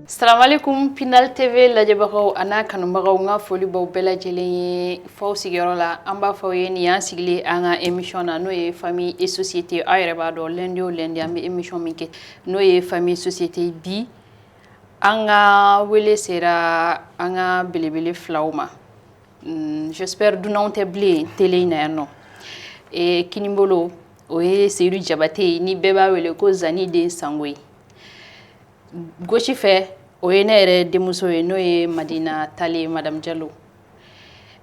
Salamalekun Pinal TV lajɛbagaw a n'a kanubagaw, n ka foli b'aw bɛɛ lajɛlen ye f'aw sigiyɔrɔ la. An b'a fɔ aw ye nin y'an sigilen an ka émission na, n'o ye famille et société. Aw yɛrɛ b'a dɔn, lundi o lundi an bɛ émission min kɛ, n'o ye famille société. Bi an ka wele sera an ka belebele filaw ma. J'espère dunanw tɛ bilen télé in na yan nɔ. Kinibolo, o ye Seyidu Jabate ye, ni bɛɛ b'a wele ko Zani den Sango ye. Gauche fɛ, o ye ne yɛrɛ denmuso ye, n'o ye Madina Tale, Madame Jalo.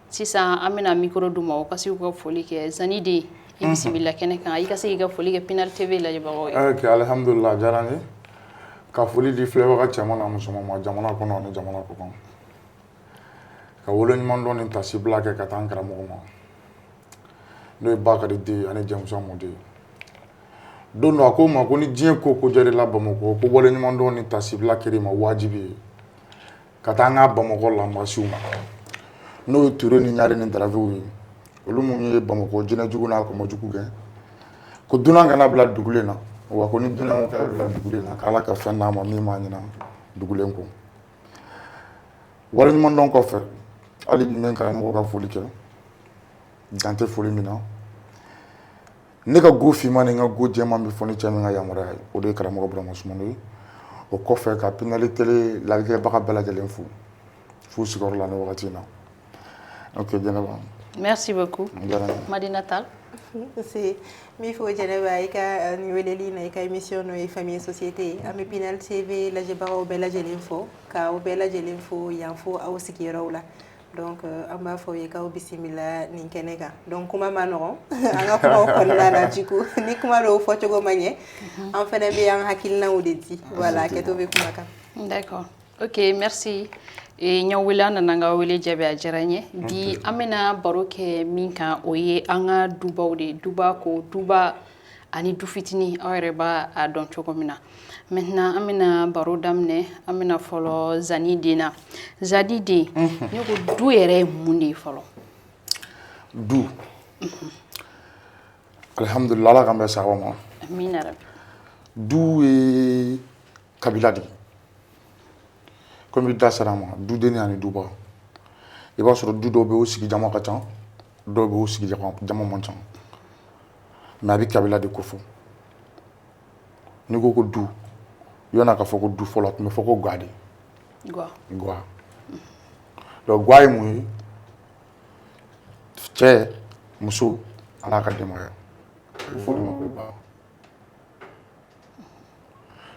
Sisan an bɛna micro d'u ma, o ka se k'u ka foli kɛ. Zani den, i bisimila kɛnɛ kan, i ka se k'i ka foli kɛ Pinal TV lajɛbagaw ye. Ok, alhamdulillah, a diyara n ye ka foli di filɛbaga cɛman n'a musoman ma, jamana kɔnɔ ani jamana kɔ kan, ka waleɲumandɔn ni tasibila kɛ ka taa an karamɔgɔ ma, n'o ye Bakari den ani Jamusa mɔden. Don dɔ a ko n ma ko ni diɲɛ ko ko diyara i la Bamakɔ, ko waleɲumandɔn ni tasibila kɛr'i ma wajibi ye ka taa an ka Bamakɔ lanbasiw ma, n'o ye Ture ni Ɲare ni Daravew ye, olu minnu ye Bamakɔ jinɛjugu n'a kɔmɔjugu gɛn, ko dunan kana bila dugulen na, wa ko ni dunan ka bila dugulen na, k'Ala ka fɛn d'a ma min b'a ɲina dugulen kɔ. Waleɲumandɔn kɔfɛ, hali bi n bɛ n karamɔgɔ ka foli kɛ, dan tɛ foli min na. Ne ka go finman ni n ka go jɛman bɛ fɔ ni cɛ min ka yamaruya ye, o de ye karamɔgɔ Burama Sumano ye. O kɔfɛ, ka Pinali Télé lajɛbaga bɛɛ lajɛlen fo f'u sigiyɔrɔ la ni wagati in na. Ok Jɛnɛba. Merci beaucoup. A diyara n ye. Madina Tal. N b'i fo Jɛnɛba, i ka nin weleli na i ka émission, n'o ye famille société. An bɛ Pinal TV lajɛbagaw bɛɛ lajɛlen fo, k'aw bɛɛ lajɛlen fo yan fo aw sigiyɔrɔw la. Donc an b'a fɔ aw ye k'aw bisimila nin kɛnɛ kan. Donc kuma ma nɔgɔn an ka kumaw kɔnɔna na, du coup ni kuma dɔw fɔcogo ma ɲɛ, an fana bɛ an hakilinaw de di. Voilà, hakɛto bɛ kuma kan. D'accord, ok, merci. N y'aw wele, an nana n ka wele jaabi, a diyara n ye. Bi an bɛna baro kɛ min kan, o ye an ka dubaw de ye. Duba ko duba ani du fitinin, aw yɛrɛ b'a a dɔn cogo min na. Maintenant an bɛna baro daminɛ. An bɛna fɔlɔ Zani den na. Zani den, ne ko du yɛrɛ ye mun de ye fɔlɔ? Du, alhamdulillah, Ala k'an bɛn sababa ma. Amina rabi. Du ye kabila de ye, komi i da sera a ma, dudenni ani duba. I b'a sɔrɔ du dɔw bɛ yen, o sigi jama ka ca, dɔw bɛ yen, o sigi jama man ca, mais a bɛ kabila de kofɔ. N'i ko ko du, yan'a ka fɔ ko du fɔlɔ, a tun bɛ fɔ ko ga de. Ga. Ga. Donc ga ye mun ye? Cɛ, muso a n'a ka denbaya, a bɛ fɔ o de ma ko ga.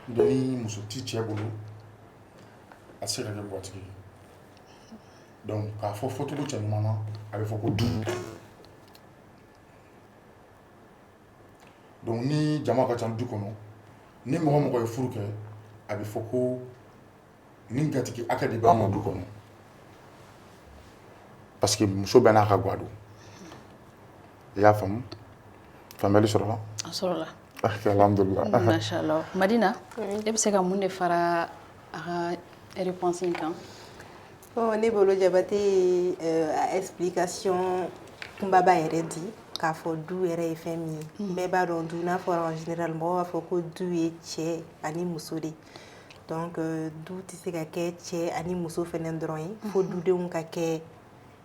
Donc ni muso ti cɛ bolo, a tɛ se ka kɛ gatigi ye. Donc k'a fɔ fɔcogo cɛ ɲuman na, a bɛ fɔ ko du. Donc ni jama ka ca du kɔnɔ, ni mɔgɔ mɔgɔ ye furu kɛ, a bɛ fɔ ko nin gatigi hakɛ de b'an ka du kɔnɔ, parce que muso bɛɛ n'a ka ga don. I y'a faamu? Faamuyali sɔrɔla? A sɔrɔla. Alhamdulillah. Mashallah. Madina, e bɛ se ka mun de fara a ka réponse in kan? Bon, ne bolo, Jabate ye a explication kunbaba yɛrɛ di k'a fɔ du yɛrɛ ye fɛn min ye. Bɛɛ b'a dɔn, du n'a fɔra, en général mɔgɔw b'a fɔ ko du ye cɛ ani muso de. Donc du tɛ se ka kɛ cɛ ani muso fɛnɛ dɔrɔn ye, fo dudenw ka kɛ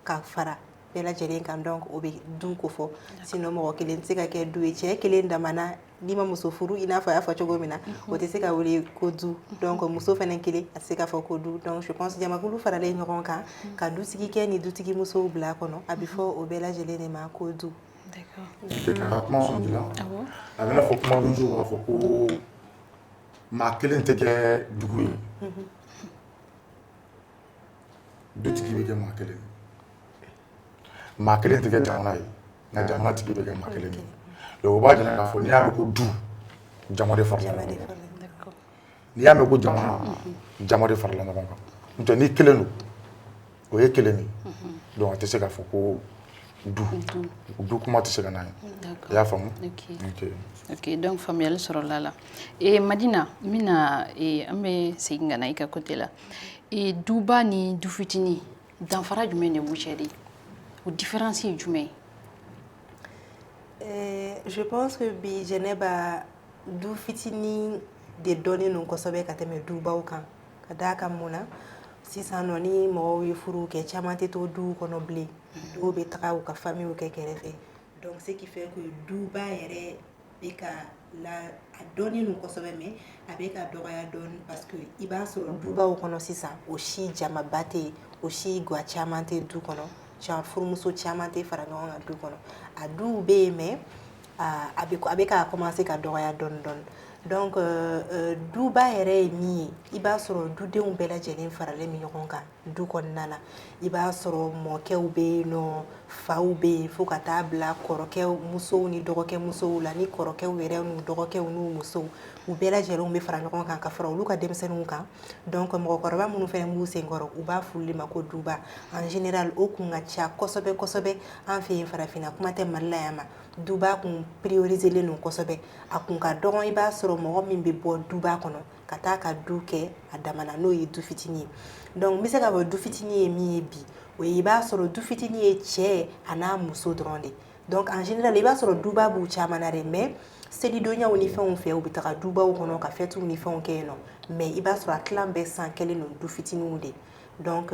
ka fara bɛɛ lajɛlen kan. Donc o bɛ du ko fɔ, sinon mɔgɔ kelen tɛ se ka kɛ du ye. Cɛ kelen damana, n'i ma muso furu, i n'a fɔ a y'a fɔ cogo min na, o tɛ se ka wele ko du. Donc muso fɛnɛ kelen, a tɛ se ka fɔ ko du. Donc je pense jamakulu faralen ɲɔgɔn kan ka dutigi kɛ ni dutigi musow bila a kɔnɔ, a bɛ fɔ o bɛɛ lajɛlen de ma ko du. Ka kuma sɔn ji la, a bɛ n'a fɔ kuma donso b'a fɔ ko maa kelen tɛ kɛ dugu ye, dutigi bɛ kɛ maa kelen ye. Maa kelen tɛ kɛ jamana ye, nka jamana tigi bɛ kɛ maa kelen ye. Donc o b'a jira k'a fɔ n'i y'a mɛn ko du, jama de farala ɲɔgɔn kan. N'i y'a mɛn ko jamana, jama de farala ɲɔgɔn kan. N'o tɛ, n'i kelen don, o ye kelen de ye. Donc a tɛ se k'a fɔ ko du, du kuma tɛ se ka n'a ye. I y'a faamu? Ok, ok, donc faamuyali sɔrɔla la. Madina, n bɛna an bɛ segin ka na i ka côté la. Duba ni du fitinin, danfara jumɛn de b'u cɛ de? O différence ye jumɛn ye? Je pense que bi Jɛnɛba, du fitinin de dɔnnen don kosɛbɛ ka tɛmɛ dubaw kan. Ka Ka d'a kan mun na, sisan nɔ, ni mɔgɔw ye furu kɛ, caman tɛ to duw kɔnɔ bilen, dɔw bɛ taga u ka famille kɛ kɛrɛfɛ. Donc ce qui fait que duba yɛrɛ bɛ ka la, a dɔnnen don kosɛbɛ, mais a bɛ ka dɔgɔya dɔɔni, parce que i b'a sɔrɔ dubaw kɔnɔ sisan, o si jamaba tɛ yen, o si ga caman tɛ du kɔnɔ, genre furumuso caman tɛ fara ɲɔgɔn kan du kɔnɔ. A duw bɛ yen, mais a bɛ ka commencer ka dɔgɔya dɔɔni dɔɔni. Donc duba yɛrɛ ye min ye, i b'a sɔrɔ dudenw bɛɛ lajɛlen faralen bɛ ɲɔgɔn kan du kɔnɔna na. I b'a sɔrɔ mɔkɛw bɛ yen nɔ, faw bɛ yen, fo ka taa bila kɔrɔkɛw musow ni dɔgɔkɛ musow la, ni kɔrɔkɛw yɛrɛ n'u dɔgɔkɛw n'u musow, u bɛɛ lajɛlen bɛ fara ɲɔgɔn kan ka fara olu ka denmisɛnninw kan. Donc mɔgɔkɔrɔba minnu fana b'u senkɔrɔ, u b'a f'olu de ma ko duba. En général, o kun ka ca kosɛbɛ kosɛbɛ an fɛ yen farafinna, kuma tɛ Mali la yan ma. Duba kun priorisélen don kosɛbɛ. A kun ka dɔgɔn, i b'a sɔrɔ mɔgɔ min bɛ bɔ duba kɔnɔ ka taa ka du kɛ a damana, n'o ye du fitinin ye. Donc n bɛ se k'a fɔ du fitinin ye min ye bi, o ye i b'a sɔrɔ du fitinin ye cɛ a n'a muso dɔrɔn de. Donc en général, i b'a sɔrɔ duba b'u caman na dɛ, mais selidonyaw ni fɛnw fɛ, u bɛ taga dubaw kɔnɔ ka fêtes ni fɛnw kɛ yen nɔ, mais i b'a sɔrɔ a tilan bɛɛ san kɛlen don du fitininw de. Donc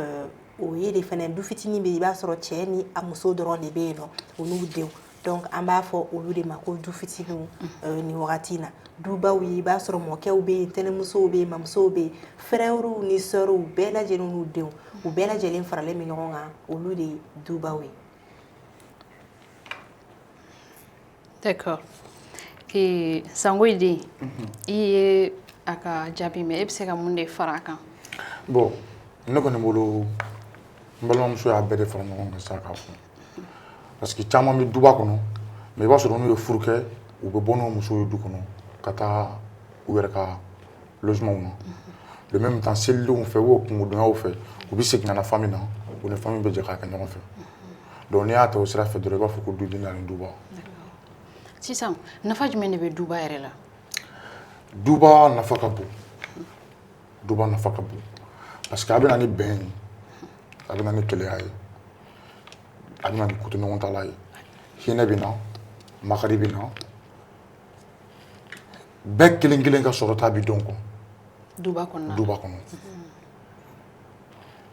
o ye de fɛnɛ, du fitinin bɛ yen, i b'a sɔrɔ cɛ ni a muso dɔrɔn de bɛ yen nɔ, o n'u denw. Donc an b'a fɔ olu de ma ko du fitininw. Nin wagati in na, dubaw ye, i b'a sɔrɔ mɔkɛw bɛ yen, tɛnɛmusow bɛ yen, mamusow bɛ yen, frères ni sœurs bɛɛ lajɛlen n'u denw, u bɛɛ lajɛlen faralen bɛ ɲɔgɔn kan, olu de ye dubaw ye. D'accord. Sangoyi den, i ye a ka jaabi mɛn, e bɛ se ka mun de fara a kan? Bon, ne kɔni bolo, n balimamuso y'a bɛɛ de fara ɲɔgɔn kan sa k'a fɔ, parce que caman bɛ duba kɔnɔ, mais i b'a sɔrɔ n'u ye furu kɛ, u bɛ bɔ n'u muso ye du kɔnɔ ka taa u yɛrɛ ka logement na. Le même temps, selidenw fɛ ou kungodonyaw fɛ, u bɛ segin ka na famille na, u ni famille bɛ jɛ k'a kɛ ɲɔgɔn fɛ. Donc n'i y'a ta o sira fɛ dɔrɔn, i b'a fɔ ko du ani duba. Sisan, nafa jumɛn de bɛ duba yɛrɛ la? Duba nafa ka bon, duba nafa ka bon, parce que a bɛ na ni bɛn ye, a bɛ na ni keleya ye, a bɛ na ni kotoɲɔgɔntala ye, hinɛ bɛ na, makari bɛ na, bɛɛ kelen kelen ka sɔrɔta bɛ dɔn kɔ. Duba kɔnɔ. Duba kɔnɔ,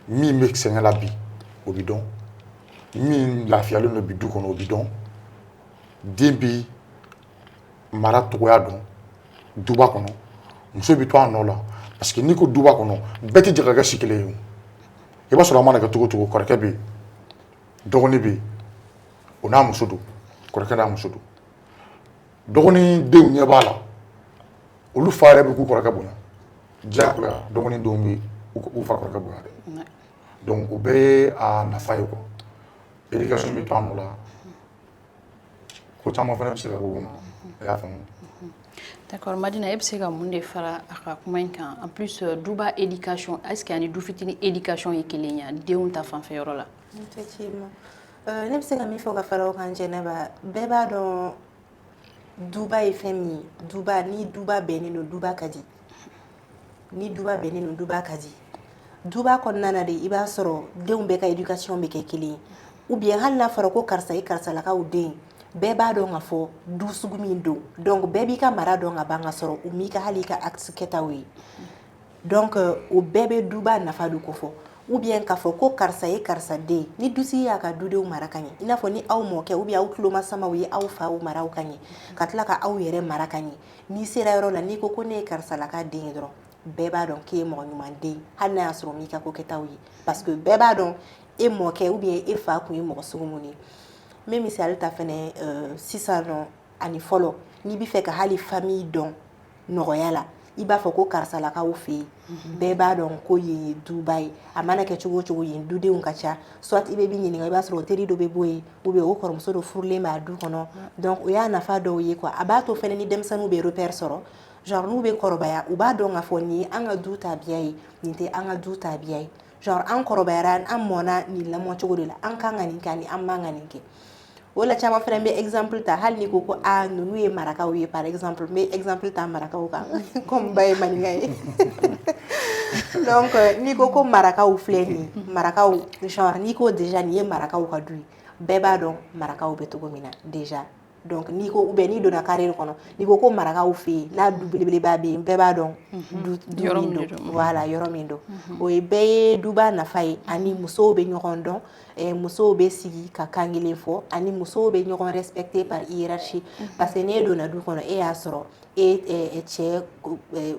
min bɛ sɛgɛn la bi, o bɛ dɔn, min lafiyalen don bi du kɔnɔ, o bɛ dɔn. Den bi mara togoya dɔn duba kɔnɔ, muso bɛ to a nɔ la, parce que n'i ko duba kɔnɔ, bɛɛ tɛ jɛ ka kɛ si kelen ye o. I b'a sɔrɔ a mana kɛ cogo o cogo, kɔrɔkɛ bɛ yen, dɔgɔnin bɛ yen, o n'a muso don, kɔrɔkɛ n'a muso don, dɔgɔnin denw ɲɛ b'a la, olu fa yɛrɛ bɛ k'u kɔrɔkɛ bonya diyagoya, dɔgɔnin denw bɛ u fa kɔrɔkɛ bonya dɛ. Donc o bɛɛ ye a nafa ye quoi. Éducation bɛ to a nɔ la, ko caman fana bɛ se ka k'o kɔnɔ, i y'a faamu. D'accord. Madina, e bɛ se ka mun de fara a ka kuma in kan? En plus, duba éducation, est ce que ani du fitinin éducation ye kelen ye denw ta fanfɛ yɔrɔ la? Effectivement, ne bɛ se ka min fɔ ka fara o kan, Jɛnɛba, bɛɛ b'a dɔn duba ye fɛn min ye. Duba, ni duba bɛnnen don, duba ka di. Ni duba bɛnnen don, duba ka di. Duba kɔnɔna na de, i b'a sɔrɔ denw bɛɛ ka éducation bɛ kɛ kelen ye, ou bien hali n'a fɔra ko karisa ye karisalakaw den, bɛɛ b'a dɔn ka fɔ du sugu min don. Donc bɛɛ b'i ka mara dɔn ka ban, ka sɔrɔ u m'i ka hali i ka acte kɛtaw ye. Donc o bɛɛ bɛ duba nafa de ko fɔ. Ou bien k'a fɔ ko karisa ye karisa den, ni dutigi y'a ka dudenw mara ka ɲɛ, i n'a fɔ ni aw mɔkɛ ou bien aw tulomasamaw ye aw faw maraw ka ɲɛ, ka tila ka aw yɛrɛ mara ka ɲɛ, n'i sera yɔrɔ la, n'i ko ko ne ye karisalaka den ye dɔrɔn, bɛɛ b'a dɔn k'e ye mɔgɔ ɲuman den, hali n'a y'a sɔrɔ m'i ka ko kɛtaw ye, parce que bɛɛ b'a dɔn e mɔkɛ ou bien e fa kun ye mɔgɔ sugu mun ye. N bɛ misali ta fɛnɛ sisan nɔ ani fɔlɔ, n'i bɛ fɛ ka hali famille dɔn nɔgɔya la, i b'a fɔ ko karisalakaw fɛ yen, bɛɛ b'a dɔn ko yen ye duba ye. A mana kɛ cogo o cogo, yen dudenw ka ca, soit i bɛ min ɲininka, i b'a sɔrɔ o teri dɔ bɛ bɔ yen, ou bien o kɔrɔmuso dɔ furulen b'a du kɔnɔ. Donc o y'a nafa dɔw ye quoi. A b'a to fɛnɛ ni denmisɛnninw bɛ repère sɔrɔ, genre n'u bɛ kɔrɔbaya, u b'a dɔn k'a fɔ nin ye an ka du tabiya ye, nin tɛ an ka du tabiya ye, genre an kɔrɔbayara, an mɔnna nin lamɔ cogo de la, an kan ka nin kɛ ani an man ka nin kɛ. O la caman fɛnɛ bɛ exemple ta, hali n'i ko ko aa ninnu ye marakaw ye, par exemple, n bɛ exemple ta marakaw kan comme ba ye maninka ye. Donc n'i ko ko marakaw filɛ nin ye, marakaw, genre n'i ko déjà nin ye marakaw ka du ye, bɛɛ b'a dɔn marakaw bɛ cogo min na déjà. Donc n'i ko, ou bien n'i donna carré kɔnɔ, n'i ko ko marakaw fɛ yen, n'a du belebeleba bɛ yen, bɛɛ b'a dɔn du min don, voilà, yɔrɔ min don. O ye bɛɛ ye duba nafa ye. Ani musow bɛ ɲɔgɔn dɔn, musow bɛ sigi ka kan kelen fɔ, ani musow bɛ ɲɔgɔn respecter par hiérarchie, parce que n'e donna du kɔnɔ, e y'a sɔrɔ e cɛ,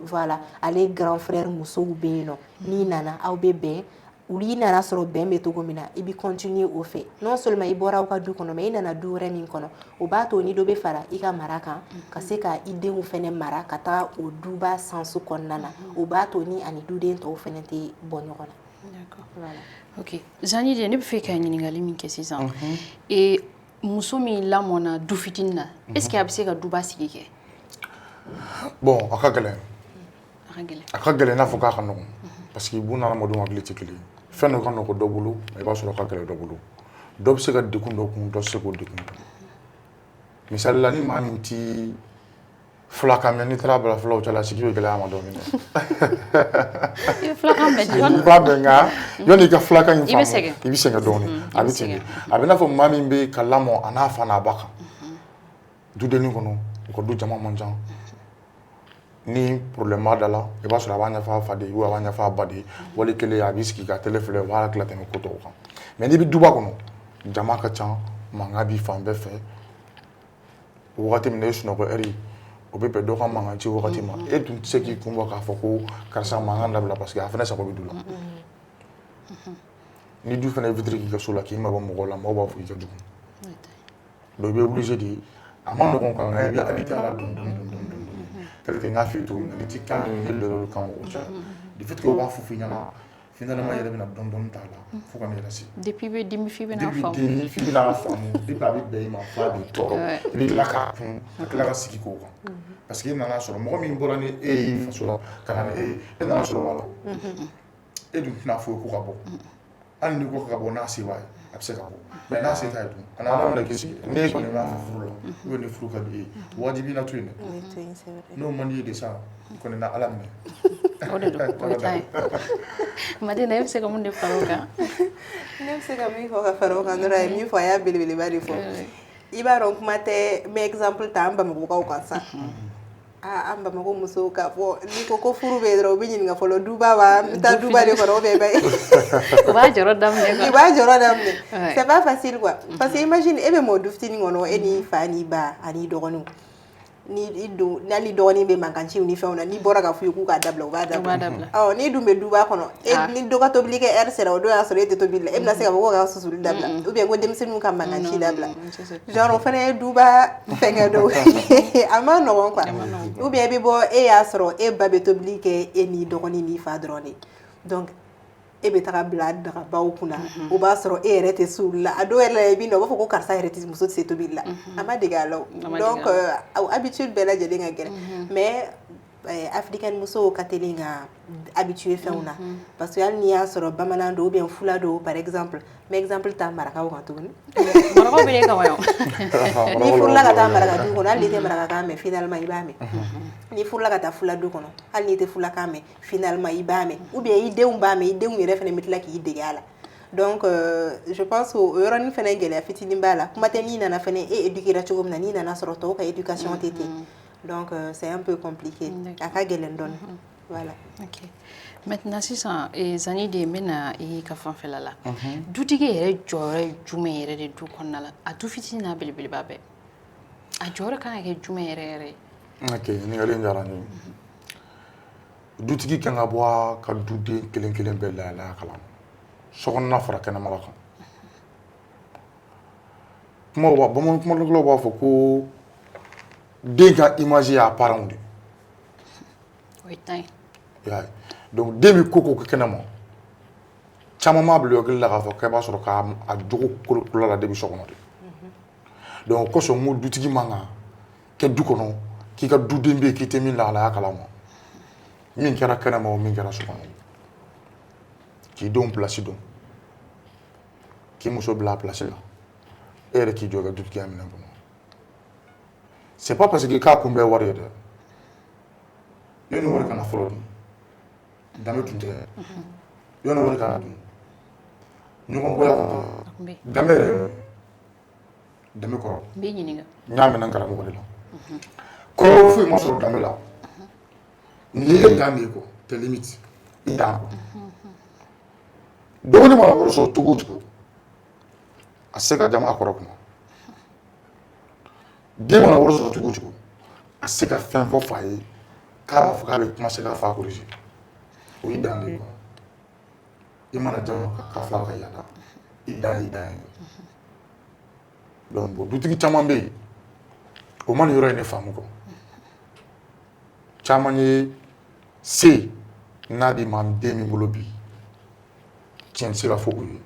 voilà, ale grand frère musow bɛ yen nɔ, n'i nana, aw bɛ bɛn. Olu nana sɔrɔ bɛn bɛ cogo min na, i bɛ continuer o fɛ. Non seulement i bɔra aw ka du kɔnɔ, mais i nana du wɛrɛ min kɔnɔ, o b'a to ni dɔ bɛ fara i ka mara kan, ka se ka i denw fɛnɛ mara ka taa o duba sens kɔnɔna na. O b'a to ni ani duden tɔw fɛnɛ tɛ bɔ ɲɔgɔn na. D'accord. Voilà. Ok, Zani de, ne bɛ fɛ ka ɲininkali min kɛ sisan, e muso min lamɔna du fitinin na, est ce que a bɛ se ka duba sigi kɛ? Bon, a ka gɛlɛn. A ka gɛlɛn. A ka gɛlɛn i n'a fɔ k'a ka nɔgɔn, parce que buna hadamadenw hakili tɛ kelen ye. Fɛn dɔ ka nɔgɔn dɔ bolo, i b'a sɔrɔ a ka gɛlɛn dɔ bolo. Dɔ bɛ se ka degun dɔ kun, dɔ tɛ se k'o degun kun. Misali la, ni maa min ti filakan mɛn, n'i taara bila filaw cɛla, sigi bɛ gɛlɛya ma dɔɔnin dɛ. I bɛ filakan mɛn I b'a mɛn, nka yanni i ka filakan in I bɛ faamu, sɛgɛn. I bɛ sɛgɛn dɔɔnin. A I bɛ bɛ ten de. sɛgɛn. A bɛ n'a fɔ maa min bɛ ka lamɔ a n'a fa n'a ba kan dudennin kɔnɔ, u ka du jama man ca, ni problème b'a da la, i b'a sɔrɔ a b'a ɲɛfɔ a fa de ye, ou a b'a ɲɛfɔ a ba de ye. Wali kelen, a b'i sigi ka télé filɛ, o b'a hakili tɛmɛ ko tɔw kan. Mais n'i bɛ duba kɔnɔ, jama ka ca, mankan b'i fan bɛɛ fɛ. Wagati min na e sunɔgɔ heure, o bɛ bɛn dɔ ka mankan ci wagati ma, e dun tɛ se k'i kun bɔ k'a fɔ ko karisa, mankan dabila, parce que a fana sago bɛ du la. Ni du fana ye vitre k'i ka so la k'i mabɔ mɔgɔw la, mɔgɔw b'a fɔ k'i ka jugu. Donc i bɛ obligé de, a ma nɔgɔn quoi, nka i bɛ habitué a la dɔɔni dɔɔni dɔɔni dɔɔni. Tel que n y'a f'i ye cogo min na, n'i ti kan ni lɔlɔ kan o cɛ, du fait que o b'a fɔ f'i ɲɛna, finalement i yɛrɛ bɛna dɔɔni dɔɔni t'a la fo ka n'i yɛrɛ se. Depuis i bɛ dimi f'i bɛna Depuis faamu. den f'i bɛna faamu, depuis a bɛ bɛn i ma f'a b'i tɔɔrɔ, i bɛ tila k'a kun ka tila ka sigi k'o kan, parce que e nana sɔrɔ mɔgɔ min bɔra ni e ye i faso la ka na ni e ye, e nana sɔrɔ o b'a la, e dun tɛna fɔ ko ka bɔ. Hali n'i ko ka bɔ, n'a se b'a ye, a bɛ se ka bɔ, mais n'a se t'a ye dun, a n'ala minɛ k'i sigi. N'e kɔni b'a fɛ furu la, ou bien ni furu ka di e ye, wajibi na to yen dɛ. O to yen, c'est vrai. N'o man di ye de sa, i kɔni na ala minɛ. O de don, o ye tan ye. Madina, e bɛ se ka mun de fara o kan? Ne bɛ se ka min fɔ ka fara o kan dɔrɔn, a ye min fɔ, a y'a belebeleba de fɔ. I b'a dɔn, kuma tɛ, n bɛ exemple ta an Bamakɔkaw kan sisan. Aa, an Bamakɔ musow, k'a fɔ n'i ko ko furu bɛ yen dɔrɔn, u bɛ ɲininka fɔlɔ, duba wa, n bɛ taa duba de kɔnɔ, ou bien U b'a jɔrɔ daminɛ i quoi. B'a jɔrɔ daminɛ. C'est pas facile quoi, parce que imagine, e bɛ mɔ du fitinin kɔnɔ, e ni fa n'i ba ani dɔgɔninw. Ni i don, n'ale dɔgɔnin bɛ mankan ciw ni fɛnw na, n'i bɔra ka f'u ye k'u k'a dabila, u b'a U b'a dabila. dabila. Ɔ, n'i dun bɛ duba kɔnɔ, e ni dɔ ka tobili kɛ heure sera, o don y'a sɔrɔ e tɛ tobili la, e bɛna se k'a fɔ ko ka susuli dabila, ou bien ko denmisɛnninw ka mankan ci dabila? Genre o fana ye duba fɛnkɛ dɔw ye, a ma nɔgɔn quoi. Ou bien i bɛ bɔ, e y'a sɔrɔ e ba bɛ tobili kɛ, e n'i dɔgɔnin n'i fa dɔrɔn de. Donc e bɛ taga bila dagabaw kunna, o b'a sɔrɔ e yɛrɛ tɛ s'olu la. A dɔw yɛrɛ la, i bɛ na, u b'a fɔ ko karisa yɛrɛ tɛ, muso tɛ se tobili la, a ma dege a la o. A ma Donc dege a la. Habitude bɛɛ lajɛlen ka gɛlɛn, mais africaine musow ka teli ka habitué fɛnw na, parce que hali n'i y'a sɔrɔ bamanan don ou bien fula don, par exemple, n bɛ exemple ta marakaw kan tuguni. Marakaw bɛ ne kama yan. N'i furula ka taa maraka du kɔnɔ, hali n'i tɛ marakakan mɛn, finalement i b'a mɛn. N'i furula ka taa fula du kɔnɔ, hali n'i tɛ fulakan mɛn, finalement i b'a mɛn, ou bien i denw b'a mɛn, i denw yɛrɛ fana bɛ tila k'i dege a la. Donc je pense que o yɔrɔnin fana gɛlɛya fitinin b'a la. Kuma tɛ, n'i nana fana, e éduquer cogo min na, n'i nana sɔrɔ tɔw ka éducation tɛ ten, donc c'est un peu compliqué, a ka gɛlɛn dɔɔnin, voilà. Ok, maintenant sisan, Zani de, n bɛna i ka fanfɛla la. Dutigi yɛrɛ jɔyɔrɔ ye jumɛn yɛrɛ de du kɔnɔna la, a du fitinin n'a belebeleba bɛɛ, a jɔyɔrɔ kan ka kɛ jumɛn yɛrɛ yɛrɛ ye? Ok, ɲininkali in diyara n ye. Dutigi kan ka bɔ a ka duden kelen kelen bɛɛ lahalaya kalama, sokɔnɔna fara kɛnɛmala kan. Kumaw b'a, bamanan kumadɔkɛlaw b'a fɔ ko den ka image y'a parents de. O ye tan ye. I y'a ye, donc den bɛ ko ko kɛ kɛnɛma, caman b'a bila u hakili la k'a fɔ k'e b'a sɔrɔ k'a a jogo kolo la depuis so kɔnɔ de. Donc o kosɔn, n ko dutigi man kan kɛ du kɔnɔ k'i ka duden bɛ yen k'i tɛ min lahalaya kalama, min kɛra kɛnɛma o, min kɛra so kɔnɔ. K'i denw place dɔn, k'i muso bila a place la, e yɛrɛ k'i jɔ i ka dutigiya minɛn kɔnɔ. C'est pas parce que k'a kun bɛɛ wari ye dɛ. Yanni wari kana fɔlɔ dun, danbe tun tɛ. Yanni wari kana dun, ɲɔgɔn bonya tun tɛ, danbe yɛrɛ. Danbe kɔrɔ. N b'i ɲininka. N y'a minɛ n karamɔgɔ de la. Kɔrɔ foyi ma sɔrɔ danbe la. Nin ye e dan de ye quoi, tes limites, i dan. Dɔgɔnin mana wari sɔrɔ cogo o cogo, a tɛ se ka jama a kɔrɔ kunna. Den mana wari sɔrɔ cogo o cogo, a tɛ se ka fɛn fɔ fa ye k'a b'a fɔ k'a bɛ commencer ka fa corriger. O y'i dan de ye quoi. I mana jama ka fa ka yaada, i dan y'i dan ye. Donc bon, dutigi caman bɛ yen, o ma nin yɔrɔ in de faamu quoi. Caman ye se n'a bɛ maa den min bolo bi, tiɲɛ tɛ se ka fɔ o ye.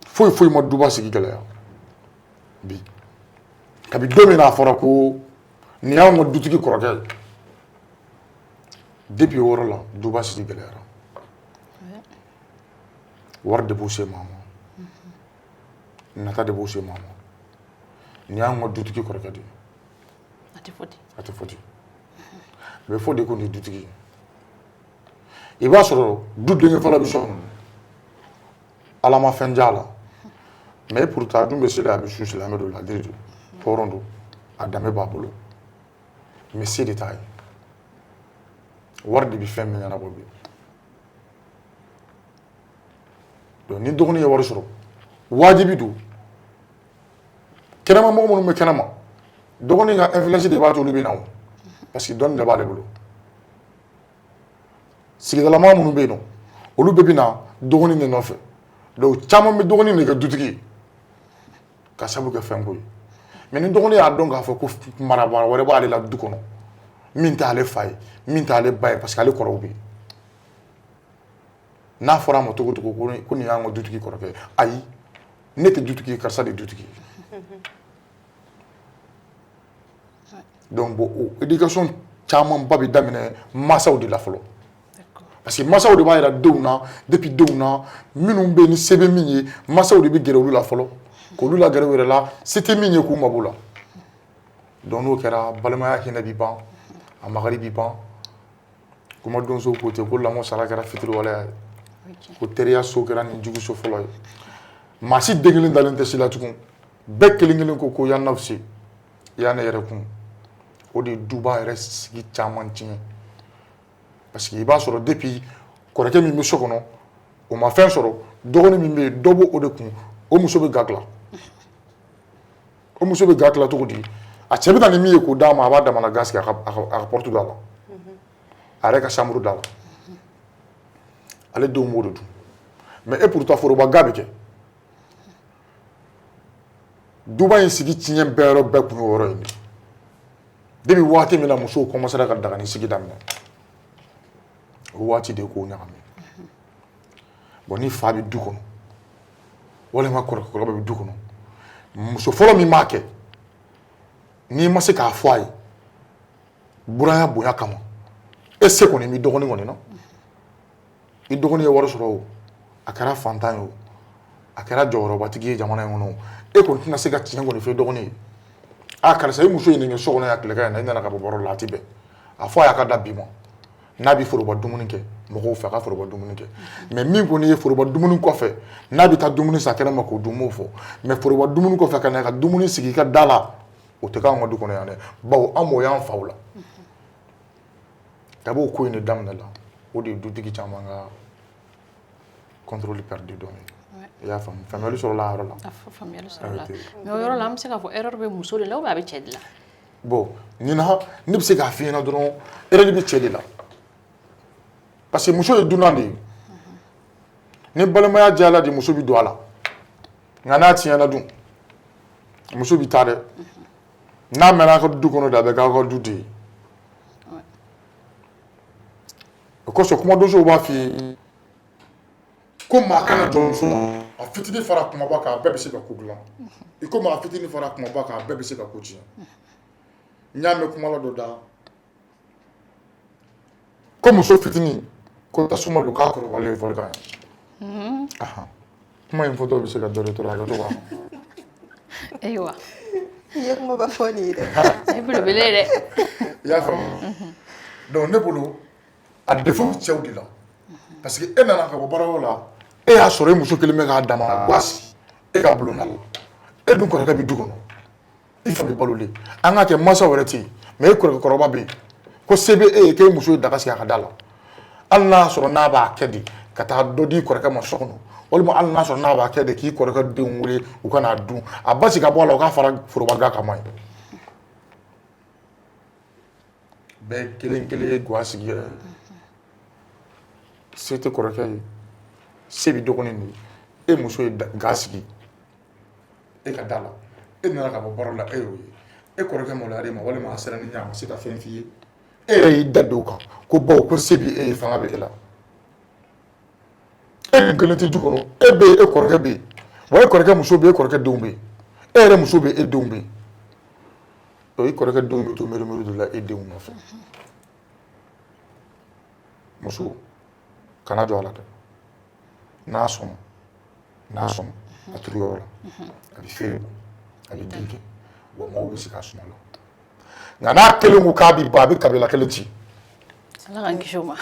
Foyi foyi ma duba sigi gɛlɛya bi. Kabi don min na a fɔra ko nin y'anw ka dutigi kɔrɔkɛ ye, depuis o yɔrɔ la duba sigi gɛlɛyara. Wari de b'o se maa ma, nata de b'o se maa ma. Nin y'anw ka dutigi kɔrɔkɛ de ye. A tɛ fɔ ten. A tɛ fɔ ten. A bɛ fɔ de ko nin ye dutigi ye. I b'a sɔrɔ du denkɛ fɔlɔ bɛ so kɔnɔ, Ala ma fɛn diya a la, mais pourtant a dun bɛ seli, a bɛ su, silamɛ don, ladiri don, hɔrɔn don, a danbe b'a bolo, mais se de t'a ye. Wari de bɛ fɛn bɛɛ ɲɛnabɔ bi. Donc ni dɔgɔnin ye wari sɔrɔ, wajibi don kɛnɛma mɔgɔ minnu bɛ kɛnɛma, dɔgɔnin ka influence de b'a to olu bɛ na o, parce que dɔnni de b'ale bolo. Sigidalamaa minnu bɛ yen nɔ, olu bɛɛ bɛ na dɔgɔnin de nɔfɛ. Donc caman bɛ dɔgɔnin de kɛ dutigi ye ka sabu kɛ fɛnko ye. Mais ni dɔgɔnin y'a dɔn k'a fɔ ko marabaa wɛrɛ b'ale la du kɔnɔ min t'ale fa ye, min t'ale ba ye, parce que ale kɔrɔw bɛ yen, n'a fɔra a ma cogo o cogo ko nin y'an ka dutigi kɔrɔkɛ ye, ayi, ne tɛ dutigi ye, karisa de ye dutigi ye. Donc bon, o éducation camanba bɛ daminɛ mansaw de la fɔlɔ, parce que mansaw de b'a yira denw na depuis denw na. Minnu bɛ yen ni se bɛ min ye, mansaw de bɛ gɛrɛ olu la fɔlɔ k'olu lagɛrɛ u yɛrɛ la, se tɛ min ye k'u mabɔ la. Donc n'o kɛra, balimaya hinɛ bɛ ban, a makari bɛ ban. Kuma donso ko ten ko lamɔ sara kɛra fitiriwaleya ye, ko teriya so kɛra nin jugu so fɔlɔ ye. Maa si den kelen dalen tɛ si la tugun, bɛɛ kelen kelen ko ko yan nafsi, yan ne yɛrɛ kun. O de ye duba yɛrɛ sigi caman tiɲɛ, parce que i b'a sɔrɔ depuis kɔrɔkɛ min bɛ so kɔnɔ, o ma fɛn sɔrɔ, dɔgɔnin min bɛ yen, dɔ b'o de kun, o muso bɛ ga dilan. O muso bɛ ga dilan cogo di? A cɛ bɛ na ni min ye k'o d'a ma, a b'a damana ga sigi a ka porte da la, a yɛrɛ ka chambre da la, ale denw b'o de dun. Mais et pourtant foroba ga bɛ kɛ. Duba in sigi tiɲɛ bɛɛ yɔrɔ bɛɛ kun y'o yɔrɔ in de. Depuis waati min na musow commencera ka dagani sigi daminɛ, o waati de k'o ɲagami. Bon, ni fa bɛ du kɔnɔ walima kɔrɔkɛ kɔrɔba bɛ du kɔnɔ, muso fɔlɔ min b'a kɛ, n'i ma se k'a fɔ a ye buranya bonya kama, e se kɔni b'i dɔgɔnin kɔni na. I dɔgɔnin ye wari sɔrɔ o, a kɛra fantan ye o, a kɛra jɔyɔrɔbatigi ye jamana in kɔnɔ o, e kɔni tɛna se ka tiɲɛ kɔni fɔ i dɔgɔnin ye. A karisa, i muso ye nin kɛ so kɔnɔ yan tilegan in na, i nana ka bɔ baro la, a ti bɛn. A fɔ a y'a ka da bi ma, n'a bɛ foroba dumuni kɛ mɔgɔw fɛ, a ka foroba dumuni kɛ. Mais min kɔni ye foroba dumuni kɔfɛ, n'a bɛ taa dumuni san kɛnɛ ma k'o dun, m'o fɔ. Mais foroba dumuni kɔfɛ ka na ka dumuni sigi i ka da la, o tɛ k'anw ka du kɔnɔ yan dɛ, bawo an m'o y'an faw la. Kabi o ko in de daminɛ la, o de ye dutigi caman ka contrôle perdu dɔɔnin. I y'a faamu, faamuyali sɔrɔla a yɔrɔ la. A faamuyali sɔrɔla, mais o yɔrɔ la, an bɛ se k'a fɔ erreur bɛ muso de la ou bien a bɛ cɛ de la? Bon, nin na, ne bɛ se k'a f'i ɲɛna dɔrɔn, erreur bɛ cɛ de la, parce que muso ye dunan de ye. Ni balimaya diyara de, muso bɛ don a la, nka n'a tiɲɛna dun, muso bɛ taa dɛ. N'a mɛnna a ka du kɔnɔ de, a bɛ k'aw ka du de ye. O kosɔn kuma donsow b'a f'i ye ko maa kana jɔ muso la, a fitinin fara kumaba kan, a bɛɛ bɛ se ka ko dilan. I ko maa fitinin fara kumaba kan, a bɛɛ bɛ se ka ko tiɲɛ. N y'a mɛn kuma la dɔ da ko muso fitinin ko tasuma don, k'a kɔrɔbalen ye volcan ye. Kuma in fɔtɔ bɛ se ka dɔ de tɔrɔ, a kɛ to Ayiwa. I ye kumaba fɔ nin ye dɛ. Ye belebele ye dɛ. I y'a faamu. Donc ne bolo, a défaut bɛ cɛw de la, parce que e nana ka bɔ baarayɔrɔ la, e y'a sɔrɔ e muso kelen bɛ k'a dama gosi. E ka bulonda la, e dun kɔrɔkɛ bɛ du kɔnɔ, i fa bɛ balolen, an k'a kɛ mansaw yɛrɛ tɛ yen, mais e kɔrɔkɛ kɔrɔba bɛ yen, ko se bɛ e ye, k'e muso ye daga sigi a ka da la, hali n'a sɔrɔ n'a b'a kɛ de ka taa dɔ di kɔrɔkɛ ma so kɔnɔ, walima hali n'a sɔrɔ n'a b'a kɛ de k'i kɔrɔkɛ denw wele u ka n'a dun, a basi ka bɔ a la, u k'a fara foroba ga kama ye. Bɛɛ kelen kelen ye ga sigi yɛrɛ, se tɛ kɔrɔkɛ ye, se bɛ dɔgɔnin de ye. E muso ye ga sigi e ka da la, e nana ka bɔ baara la, e y'o ye, e kɔrɔkɛ maloyara e ma, walima a siranna i ɲɛ, a ma se ka fɛn f'i ye, e yɛrɛ y'i da don o kan ko bawo ko se bɛ e ye, fanga bɛ e la. E dun kelen tɛ du kɔnɔ, e bɛ yen, e kɔrɔkɛ bɛ yen, wa e kɔrɔkɛ muso bɛ yen, e kɔrɔkɛ denw bɛ yen, e yɛrɛ muso bɛ yen, e denw bɛ yen. Donc i kɔrɔkɛ denw bɛ to miiri de la e denw nɔfɛ. Muso, kana jɔ a la dɛ. N'a sɔnna, n'a sɔnna, a turu yɔrɔ la, a bɛ feere bɔ, a bɛ den kɛ, wa maaw bɛ sigi a suma la. Nka n'a kelen ko k'a bɛ ban, a bɛ kabila kelen ci. Ala k'an kisi o ma.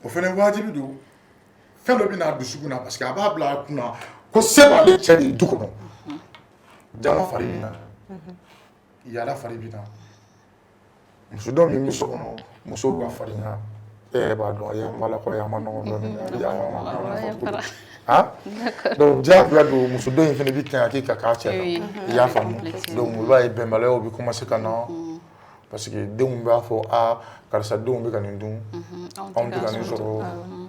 O fana wajibi don. Fɛn dɔ bɛ n'a dusukun na, parce que a b'a bila a kunna ko se b'ale cɛ de ye du kɔnɔ. Jama fari bɛ na, yaala fari bɛ na, muso dɔ min bɛ so kɔnɔ, musow ka farinya, e yɛrɛ b'a dɔn, a ye an balakaw ye, a ma nɔgɔn dɔɔnin, a bɛ yafa n ma. Ah, donc diyagoya don, muso dɔ in fana bɛ kɛ k'i ka k'a cɛ kan, i y'a faamu. Donc i b'a ye bɛnbaliyaw bɛ commencer ka na, parce que denw b'a fɔ: aa, karisa denw bɛ ka nin dun, anw tɛ ka nin sɔrɔ.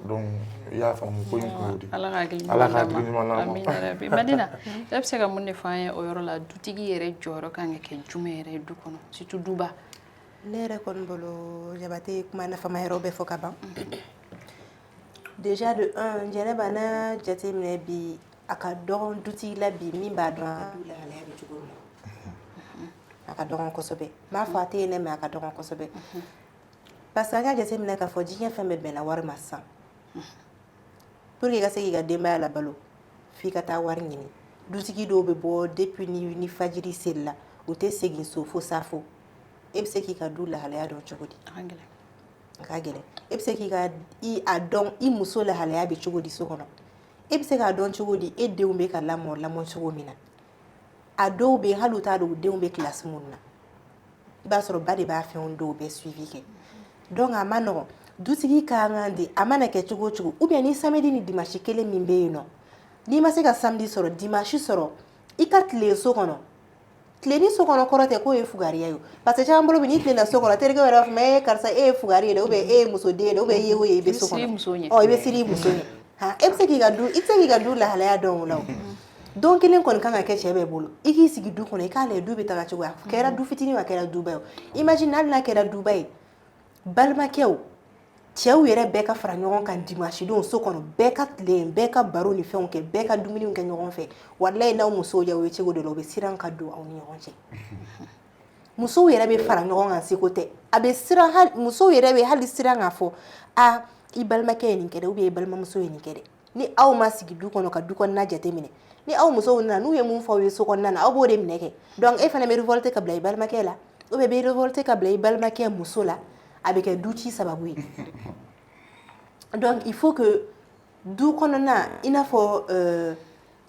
Donc i y'a faamu, ko in kun y'o de ye. Ala ka hakili Ala ka hakili ɲuman d'an ma. Amina yarabi. Madina, e bɛ se ka mun de fɔ an ye o yɔrɔ la? Dutigi yɛrɛ jɔyɔrɔ kan ka kɛ jumɛn yɛrɛ ye du kɔnɔ, surtout duba? Ne yɛrɛ kɔni bolo, Jabate ye kuma nafama yɔrɔ bɛɛ fɔ ka ban. Déjà de un, Jɛnɛba, n'a jateminɛ bi, a ka dɔgɔn dutigi la bi min b'a dɔn a ka du lahalaya bɛ cogo min na. A ka dɔgɔn kosɛbɛ. N m'a fɔ a tɛ yen dɛ, mais a ka dɔgɔn kosɛbɛ, parce que an ka jateminɛ k'a fɔ diɲɛ fɛn bɛɛ bɛnna wari ma sisan. Pour que i ka se k'i ka denbaya labalo, f'i ka taa wari ɲini. Dutigi dɔw bɛ bɔ depuis ni fajiri selila, u tɛ segin so fo safo. E bɛ se k'i ka du lahalaya dɔn cogo di? A ka gɛlɛn. E bɛ se k'i ka i a dɔn i muso lahalaya bɛ cogo di so kɔnɔ? E bɛ se k'a dɔn cogo di e denw bɛ ka lamɔ lamɔ cogo min na? A dɔw bɛ yen, hali u t'a dɔn u denw bɛ kilasi mun na. I b'a sɔrɔ ba de b'a fɛnw dɔw bɛɛ suivi kɛ. Donc a ma nɔgɔn. Dutigi ka kan de, a mana kɛ cogo o cogo, ou bien ni samedi ni dimanche kelen min bɛ yen nɔ, n'i ma se ka samedi sɔrɔ, dimanche sɔrɔ, i ka tilen so kɔnɔ. Tilenni so kɔnɔ kɔrɔ tɛ k'o ye fugariya ye, parce que caman bolo bi, n'i tilenna so kɔnɔ, terikɛ yɛrɛ b'a fɔ: e karisa, e ye fugari ye dɛ, ou bien e ye musoden ye dɛ, ou bien i ye o ye, i bɛ so kɔnɔ, ɔ i bɛ siri i muso ɲɛ. Han, e bɛ se k'i ka du, i tɛ se k'i ka du lahalaya dɔn o la. O don kelen kɔni kan ka kɛ cɛ bɛɛ bolo, i k'i sigi du kɔnɔ, i k'a lajɛ du bɛ taga cogo, a kɛra du fitinin o, a kɛra duba ye o. Imagine hali n'a kɛra duba ye, balimakɛw, cɛw yɛrɛ bɛɛ ka fara ɲɔgɔn kan dimanche don so kɔnɔ, bɛɛ ka tilen, bɛɛ ka baro ni fɛnw kɛ, bɛɛ ka dumuniw kɛ ɲɔgɔn fɛ. Walayi, n'aw musow y'aw ye cogo dɔ la, u bɛ siran ka don aw ni ɲɔgɔn cɛ. Musow yɛrɛ bɛ fara ɲɔgɔn kan, seko tɛ, a bɛ siran hali musow yɛrɛ bɛ hali siran k'a fɔ: a i balimakɛ ye nin kɛ dɛ, ou bien i balimamuso ye nin kɛ dɛ. Ni aw ma sigi du kɔnɔ ka du kɔnɔna jateminɛ, ni aw musow nana, n'u ye mun fɔ aw ye so kɔnɔna na, aw b'o de minɛ kɛ. Donc e fana bɛ révolter ka bila i balimakɛ la, ou bien i bɛ révolter ka bila i balimakɛ muso la, a bɛ kɛ du ci sababu ye. Donc il faut que du kɔnɔna, i n'a fɔ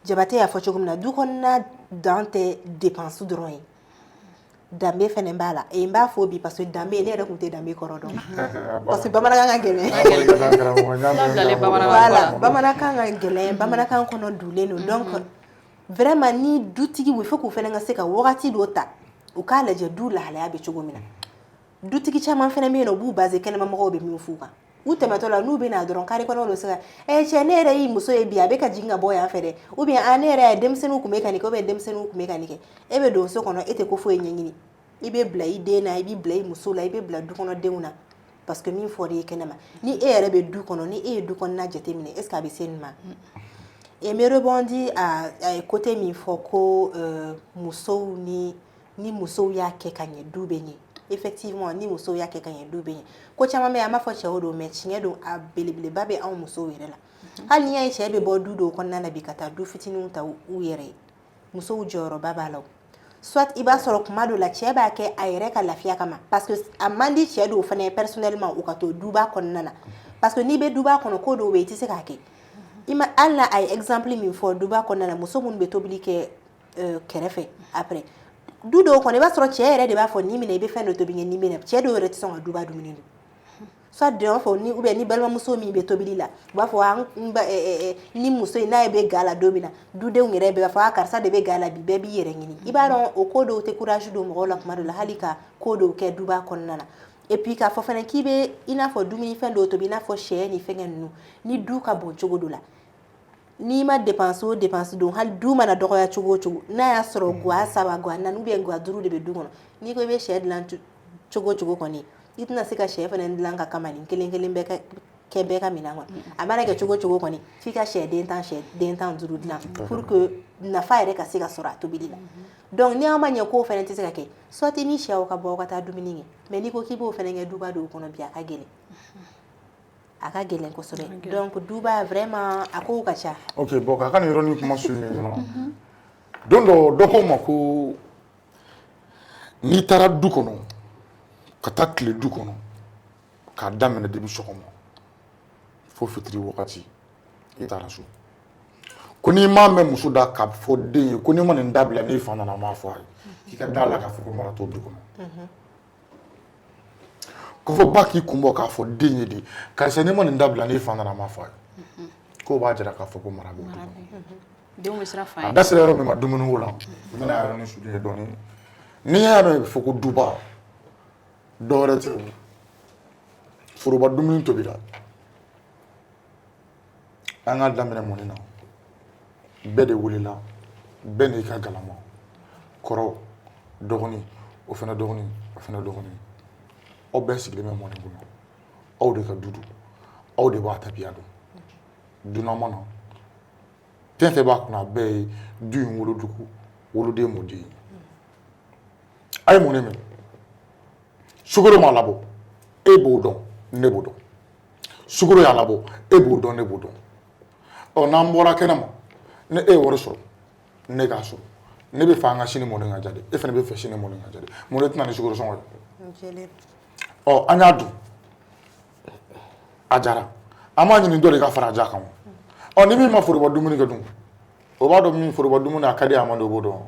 Jabate y'a fɔ cogo min na, du kɔnɔna dan tɛ dépense dɔrɔn ye, danbe fɛnɛ b'a la. Et n b'a fɔ bi, parce que danbe, ne yɛrɛ tun tɛ danbe kɔrɔ dɔn, parce que bamanankan ka gɛlɛn. Voilà, bamanankan ka gɛlɛn, bamanankan kɔnɔ dulen don. Donc vraiment, ni dutigi, il faut k'u fɛnɛ ka se ka wagati dɔ ta, u k'a lajɛ du lahalaya bɛ cogo min na. Dutigi caman fɛnɛ bɛ yen nɔ, u b'u basé kɛnɛmamɔgɔw bɛ min f'u kan. U tɛmɛtɔ la, n'u bɛ na dɔrɔn, carré kɔnɔ bɛ se ka: ɛ cɛ, ne yɛrɛ y'i muso ye bi, a bɛ ka jigin ka bɔ yan fɛ dɛ, ou bien a ne yɛrɛ ye denmisɛnninw tun bɛ ka nin kɛ, ou bien denmisɛnninw tun bɛ ka nin kɛ. E bɛ don so kɔnɔ, e tɛ ko foyi ɲɛɲini, i bɛ bila i den na, i bɛ bila i muso la, i bɛ bila du kɔnɔdenw na, parce que min fɔra i ye kɛnɛma. Ni e yɛrɛ bɛ du kɔnɔ, ni e ye du kɔnɔna jateminɛ, est ce que a bɛ se nin ma? Et n bɛ rebondir a côté min fɔ ko musow ni musow y'a kɛ ka ɲɛ, du bɛ ɲɛ. Effectivement, ni musow y'a kɛ ka ɲɛ, du bɛ ɲɛ. Ko caman bɛ yen, an b'a fɔ cɛw don, mais tiɲɛ don, a belebeleba bɛ anw musow yɛrɛ la. Hali n'i y'a ye cɛ bɛ bɔ du dɔw kɔnɔna na bi ka taa du fitininw ta u yɛrɛ ye, musow jɔyɔrɔba b'a la. Soit i b'a sɔrɔ kuma dɔ la, cɛ b'a kɛ a yɛrɛ ka lafiya kama, parce que a man di cɛ dɔw fana ye personnellement u ka to duba kɔnɔna na, parce que n'i bɛ duba kɔnɔ, ko dɔw bɛ yen, i tɛ se k'a kɛ. I ma, hali n'a a ye exemple min fɔ duba kɔnɔna na, muso minnu bɛ tobili kɛ kɛrɛfɛ, après du dɔw kɔnɔ, i b'a sɔrɔ cɛ yɛrɛ de b'a fɔ: "Nin minɛ, i bɛ fɛn dɔ tobi n ye, nin minɛ." Cɛ dɔw yɛrɛ tɛ sɔn ka duba dumuni dun, soit dɔ fɔ ni, ou bien ni balimamuso min bɛ tobili la, u b'a fɔ an ba ni muso in n'a bɛ ga la don min na, dudenw yɛrɛ bɛɛ b'a fɔ: "A, karisa de bɛ ga la bi." Bɛɛ b'i yɛrɛ ɲini. I b'a dɔn, o ko dɔw tɛ courage don mɔgɔw la kuma dɔw la, hali ka ko dɔw kɛ duba kɔnɔna na. Et puis k'a fɔ fana k'i bɛ i n'a fɔ dumunifɛn dɔw tobi, i n'a fɔ sɛ ni fɛngɛ ninnu, ni du ka bon cogo dɔ la, n'i ma dépense o dépense don, hali du mana dɔgɔya cogo o cogo, n'a y'a sɔrɔ guwa 3, guwa 4 ou bien guwa 5 de bɛ du kɔnɔ, n'i ko i bɛ sɛ dilan cogo o cogo kɔni, i tɛna se ka sɛ fana dilan ka kama nin kelen kelen bɛɛ ka kɛ bɛɛ ka minɛn kɔnɔ. A mana kɛ cogo o cogo kɔni, f'i ka sɛ den 10, sɛ den 15 dilan pour que nafa yɛrɛ ka se ka sɔrɔ a tobili la. Donc ni aw ma ɲɛ k'o fana tɛ se ka kɛ, soit ni sɛw ka bɔ, aw ka taa dumuni kɛ. Mais n'i ko k'i b'o fana kɛ duba dɔw kɔnɔ bi, a ka gɛlɛn, a ka gɛlɛn kosɛbɛ. Donc duba, vraiment, a kow ka ca. Ok, bon, k'a ka nin yɔrɔnin kuma souligner dɔrɔn. Don dɔ, dɔ ko n ma ko n'i taara du kɔnɔ ka taa tile du kɔnɔ, k'a daminɛ depuis sɔgɔma fo fitiri wagati, i taara so, ko n'i m'a mɛn muso da k'a fɔ den ye ko n'i ma nin dabila, n'i fa nana, a m'a fɔ a ye, k'i ka da la k'a fɔ ko mara t'o du kɔnɔ. Ko fɔ ba k'i kun bɔ k'a fɔ den ye de: "Karisa, n'i ma nin dabila, n'i fa nana, a m'a fɔ a ye," k'o b'a jira k'a fɔ ko mara b'o du kɔnɔ. Denw bɛ siran fa A ye. da sera yɔrɔ min ma dumuniko la, n bɛna yɔrɔnin souligner dɔɔnin. N'i y'a mɛn fɔ ko duba, dɔwɛrɛ tɛ o, foroba dumuni tobira, an k'a daminɛ mɔni na, bɛɛ de welela, bɛɛ n'i ka galama, kɔrɔ, dɔgɔnin, o fana dɔgɔnin, o fana dɔgɔnin, aw bɛɛ sigilen bɛ mɔni kɔnɔ. Aw de ka du don, aw de b'a tabiya dɔn. Dunan ma na, fɛn fɛn b'a kɔnɔ, a bɛɛ ye du in wolodugu, woloden, mɔden ye. A ye mɔni minɛ, sukaro m'a labɔ, e b'o dɔn, ne b'o dɔn. Sukaro y'a labɔ, e b'o dɔn, ne b'o dɔn. Ɔ, n'an bɔra kɛnɛ ma, ni e ye wari sɔrɔ, ne k'a sɔrɔ, ne bɛ fɛ an ka sini mɔni ka ja dɛ, e fana bɛ fɛ sini mɔni ka ja dɛ, mun de tɛna ni sukaro sɔngɔ ye? Ɔ, an y'a dun, a jara, an b'a ɲini dɔ de ka fara a ja kan. Ɔ, ni min ma foroba dumuni kɛ dun, o b'a dɔn min foroba dumuni a ka di, a man di, o b'o dɔn.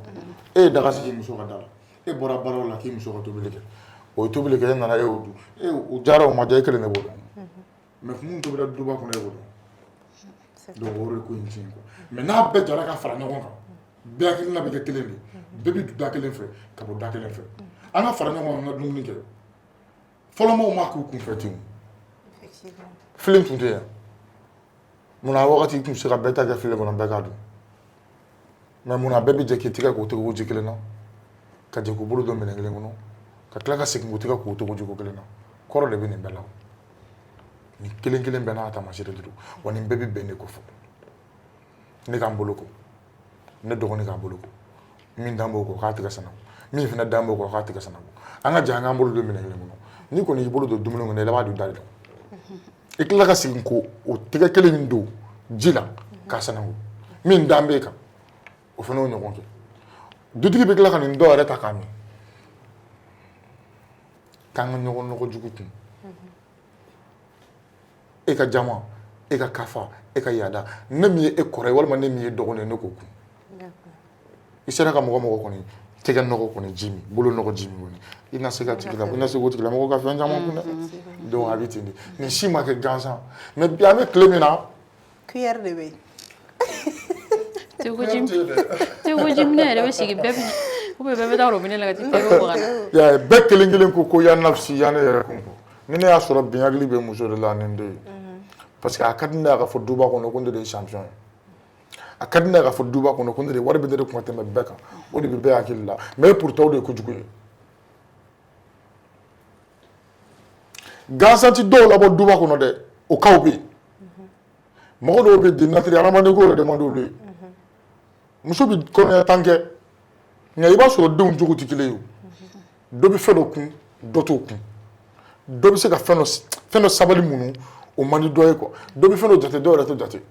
E ye daga sigi muso ka da la, e bɔra baaraw la k'i muso ka tobili kɛ, o ye tobili kɛ, e nana, e y'o dun, e o jara, o ma diya, e kelen de b'o dɔn. Mais mun tobira duba kɔnɔ, e b'o dɔn. Donc o de ko in tiɲɛ quoi. Mais n'a bɛɛ jara ka fara ɲɔgɔn kan, bɛɛ hakilina bɛ kɛ kelen de ye, bɛɛ bɛ don da kelen fɛ ka bɔ da kelen fɛ, an ka fara ɲɔgɔn kan, an ka dumuni kɛ. Fɔlɔmɔgɔw ma k'u kunfɛ ten, filen tun tɛ yan. Munna a wagati tun bɛ se ka bɛɛ ta kɛ filen kɔnɔ, bɛɛ k'a dun? Mais munna bɛɛ bɛ jɛ k'i tigɛ k'o tɛgɛ ji kelen na, ka jɛ k'u bolo don minɛn kelen kɔnɔ, ka tila ka segin k'u tigɛ k'o togo jiko kelen na? Kɔrɔ de bɛ nin bɛɛ la. Nin kelen kelen bɛɛ n'a taamasiyɛn de don wa. Nin bɛɛ bɛ bɛn de ko fɔ ne k'an bolo ko, ne dɔgɔnin k'a bolo ko, min dan b'o kɔ k'a tigɛ sanango, min fana dan b'o kɔ k'a tigɛ sanango, an ka jɛ an k'an bolo don minɛn kelen kɔnɔ. N'i kɔni y'i bolo don dumuni kɔnɔ, i b'a don da de la, i tilala ka segin k'o o tɛgɛ kelen in don ji la k'a sanango, min dan b'e kan, o fana y'o ɲɔgɔn kɛ. Dutigi bɛ tila ka nin dɔ yɛrɛ ta k'a min, k'an ka ɲɔgɔn nɔgɔ jugu kun. E ka jama, e ka kafa, e ka yaada, ne min ye e kɔrɔ ye walima ne min ye dɔgɔnin ye, ne k'o kun. I sera ka mɔgɔ mɔgɔ kɔni tɛgɛ nɔgɔ kɔni ji min, bolo nɔgɔ ji min kɔni, i na se ka tigila, i na se k'o tigilamɔgɔ ka fɛn caman kun dɛ. Donc a bɛ ten de, nin si ma kɛ gansan. Mais bi, an bɛ tile min na, Cuillère de bɛ yen. Tɛgɛ jiminɛ yɛrɛ bɛ sigi, bɛɛ bɛ ou bien bɛɛ bɛ taa robinet la ka t'i tɛgɛ ko ka na. Ya ye, bɛɛ kelen kelen ko ko ya nafsi, ya ne yɛrɛ kun. Ni ne y'a sɔrɔ bi, hakili bɛ muso de la ni n den ye, parce que a ka di ne ye a ka fɔ duba kɔnɔ ko ne de ye champion ye. A ka di ne ye a ka fɔ duba kɔnɔ ko ne de wari bɛ ne de kun ka tɛmɛ bɛɛ kan. O de bɛ bɛɛ hakili la. Mais pourtant, o de ye kojugu ye. Gansan ti dɔw labɔ duba kɔnɔ dɛ, o kaw bɛ yen. Mɔgɔ dɔw bɛ den natiri, hadamaden ko yɛrɛ de man d'olu ye. Muso bɛ kɔnɔya tan kɛ, nka i b'a sɔrɔ denw jogo tɛ kelen ye. O dɔ bɛ fɛn dɔ kun, dɔ t'o kun. Dɔ bɛ se ka fɛn dɔ sabali mun, o man di dɔ ye quoi. Dɔ bɛ fɛn dɔ jate, dɔw yɛrɛ t'o jate.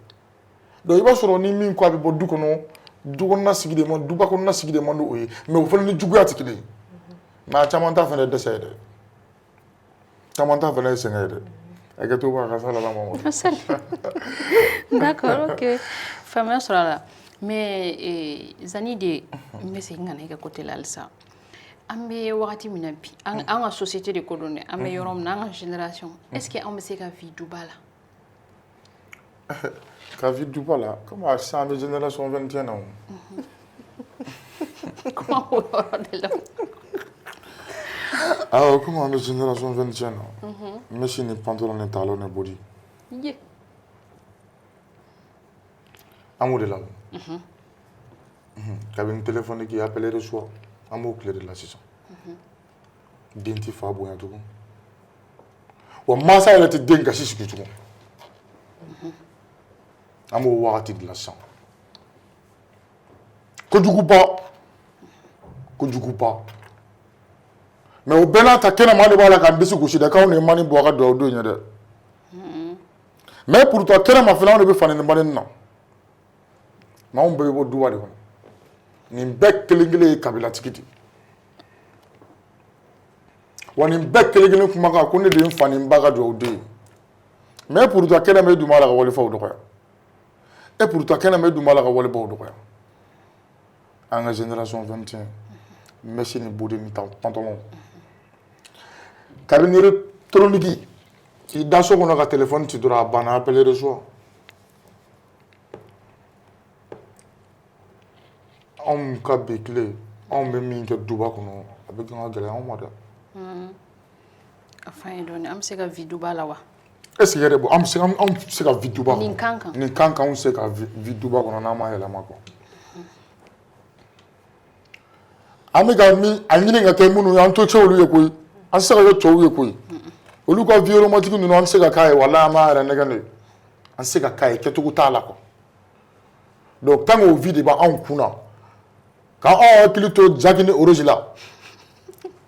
Donc i b'a sɔrɔ ni min ko a bɛ bɔ du kɔnɔ, du kɔnɔna sigi de man, duba kɔnɔna sigi de man di o ye. Mais o fana ni juguya tɛ kelen ye. Mais a caman ta fana ye dɛsɛ ye dɛ, caman ta fana ye sɛgɛn ye dɛ. Hakɛto b'a ka sala la mama. D'accord, ok, faamuya sɔrɔ a la. Mais Zani de, n bɛ segin ka na e ka côté la halisa. An bɛ wagati min na bi, an ka société de ko don dɛ, an bɛ yɔrɔ min na, an ka génération, est ce que an bɛ se ka vie duba la? Ka vie duba la, comme sisan an bɛ génération 21 na o. Kuma o yɔrɔ de la. Awɔ, komi an bɛ génération 21 na, mèche ni pantalon ni talon ni body. Ye. An b'o de la o. Kabini téléphone k'i appelé reçoit, an b'o tile de la sisan. Den tɛ fa bonya tugun, wa mansa yɛrɛ tɛ den gasi sigi tugun. An b'o wagati de la sisan. Kojuguba, kojuguba. Mais o bɛɛ n'a ta, kɛnɛma de b'a la k'an disi gosi dɛ, k'anw de ye mani bɔ a ka dugawu don ye dɛ. Mais pourtant kɛnɛma fana, anw de bɛ fani ni banni na. Mais anw bɛɛ bɛ bɔ duba de kɔnɔ. Nin bɛɛ kelen kelen ye kabilatigi de ye. Wa nin bɛɛ kelen kelen kumakan ko ne de ye n fa ni n ba ka dugawu den ye. Mais pourtant kɛnɛma, e dun b'a la ka walifaw dɔgɔya. Et pourtant kɛnɛma, e dun b'a la ka walibaw dɔgɔya. An ka génération 21, mèche ni body ni pantalon. Kabini électronique k'i da so kɔnɔ ka téléphone ci dɔrɔn, a banna, appelé reçoit. Anw ka bi tile, anw bɛ min kɛ duba kɔnɔ, a bɛ kan ka gɛlɛya anw ma dɛ. A f'an ye dɔɔni, an bɛ se ka vie duba la wa? Est ce que yɛrɛ bɔ, an bɛ se, anw bɛ se ka vie duba kɔnɔ? Nin kan kan. Nin kan kan, anw se ka vie duba kɔnɔ n'an ma yɛlɛma quoi. An bɛ ka min a ɲini ka kɛ minnu ye, an to cɛ olu ye koyi. An tɛ se ka kɛ cɛw ye koyi. Olu ka vie romantique ninnu, an tɛ se ka k'a ye. Walahi, an b'an yɛrɛ nɛgɛn de. An tɛ se ka k'a ye, kɛcogo t'a la quoi. Donc tant que o vie de b'anw kun na, k'anw hakili to Jack ni Rose la,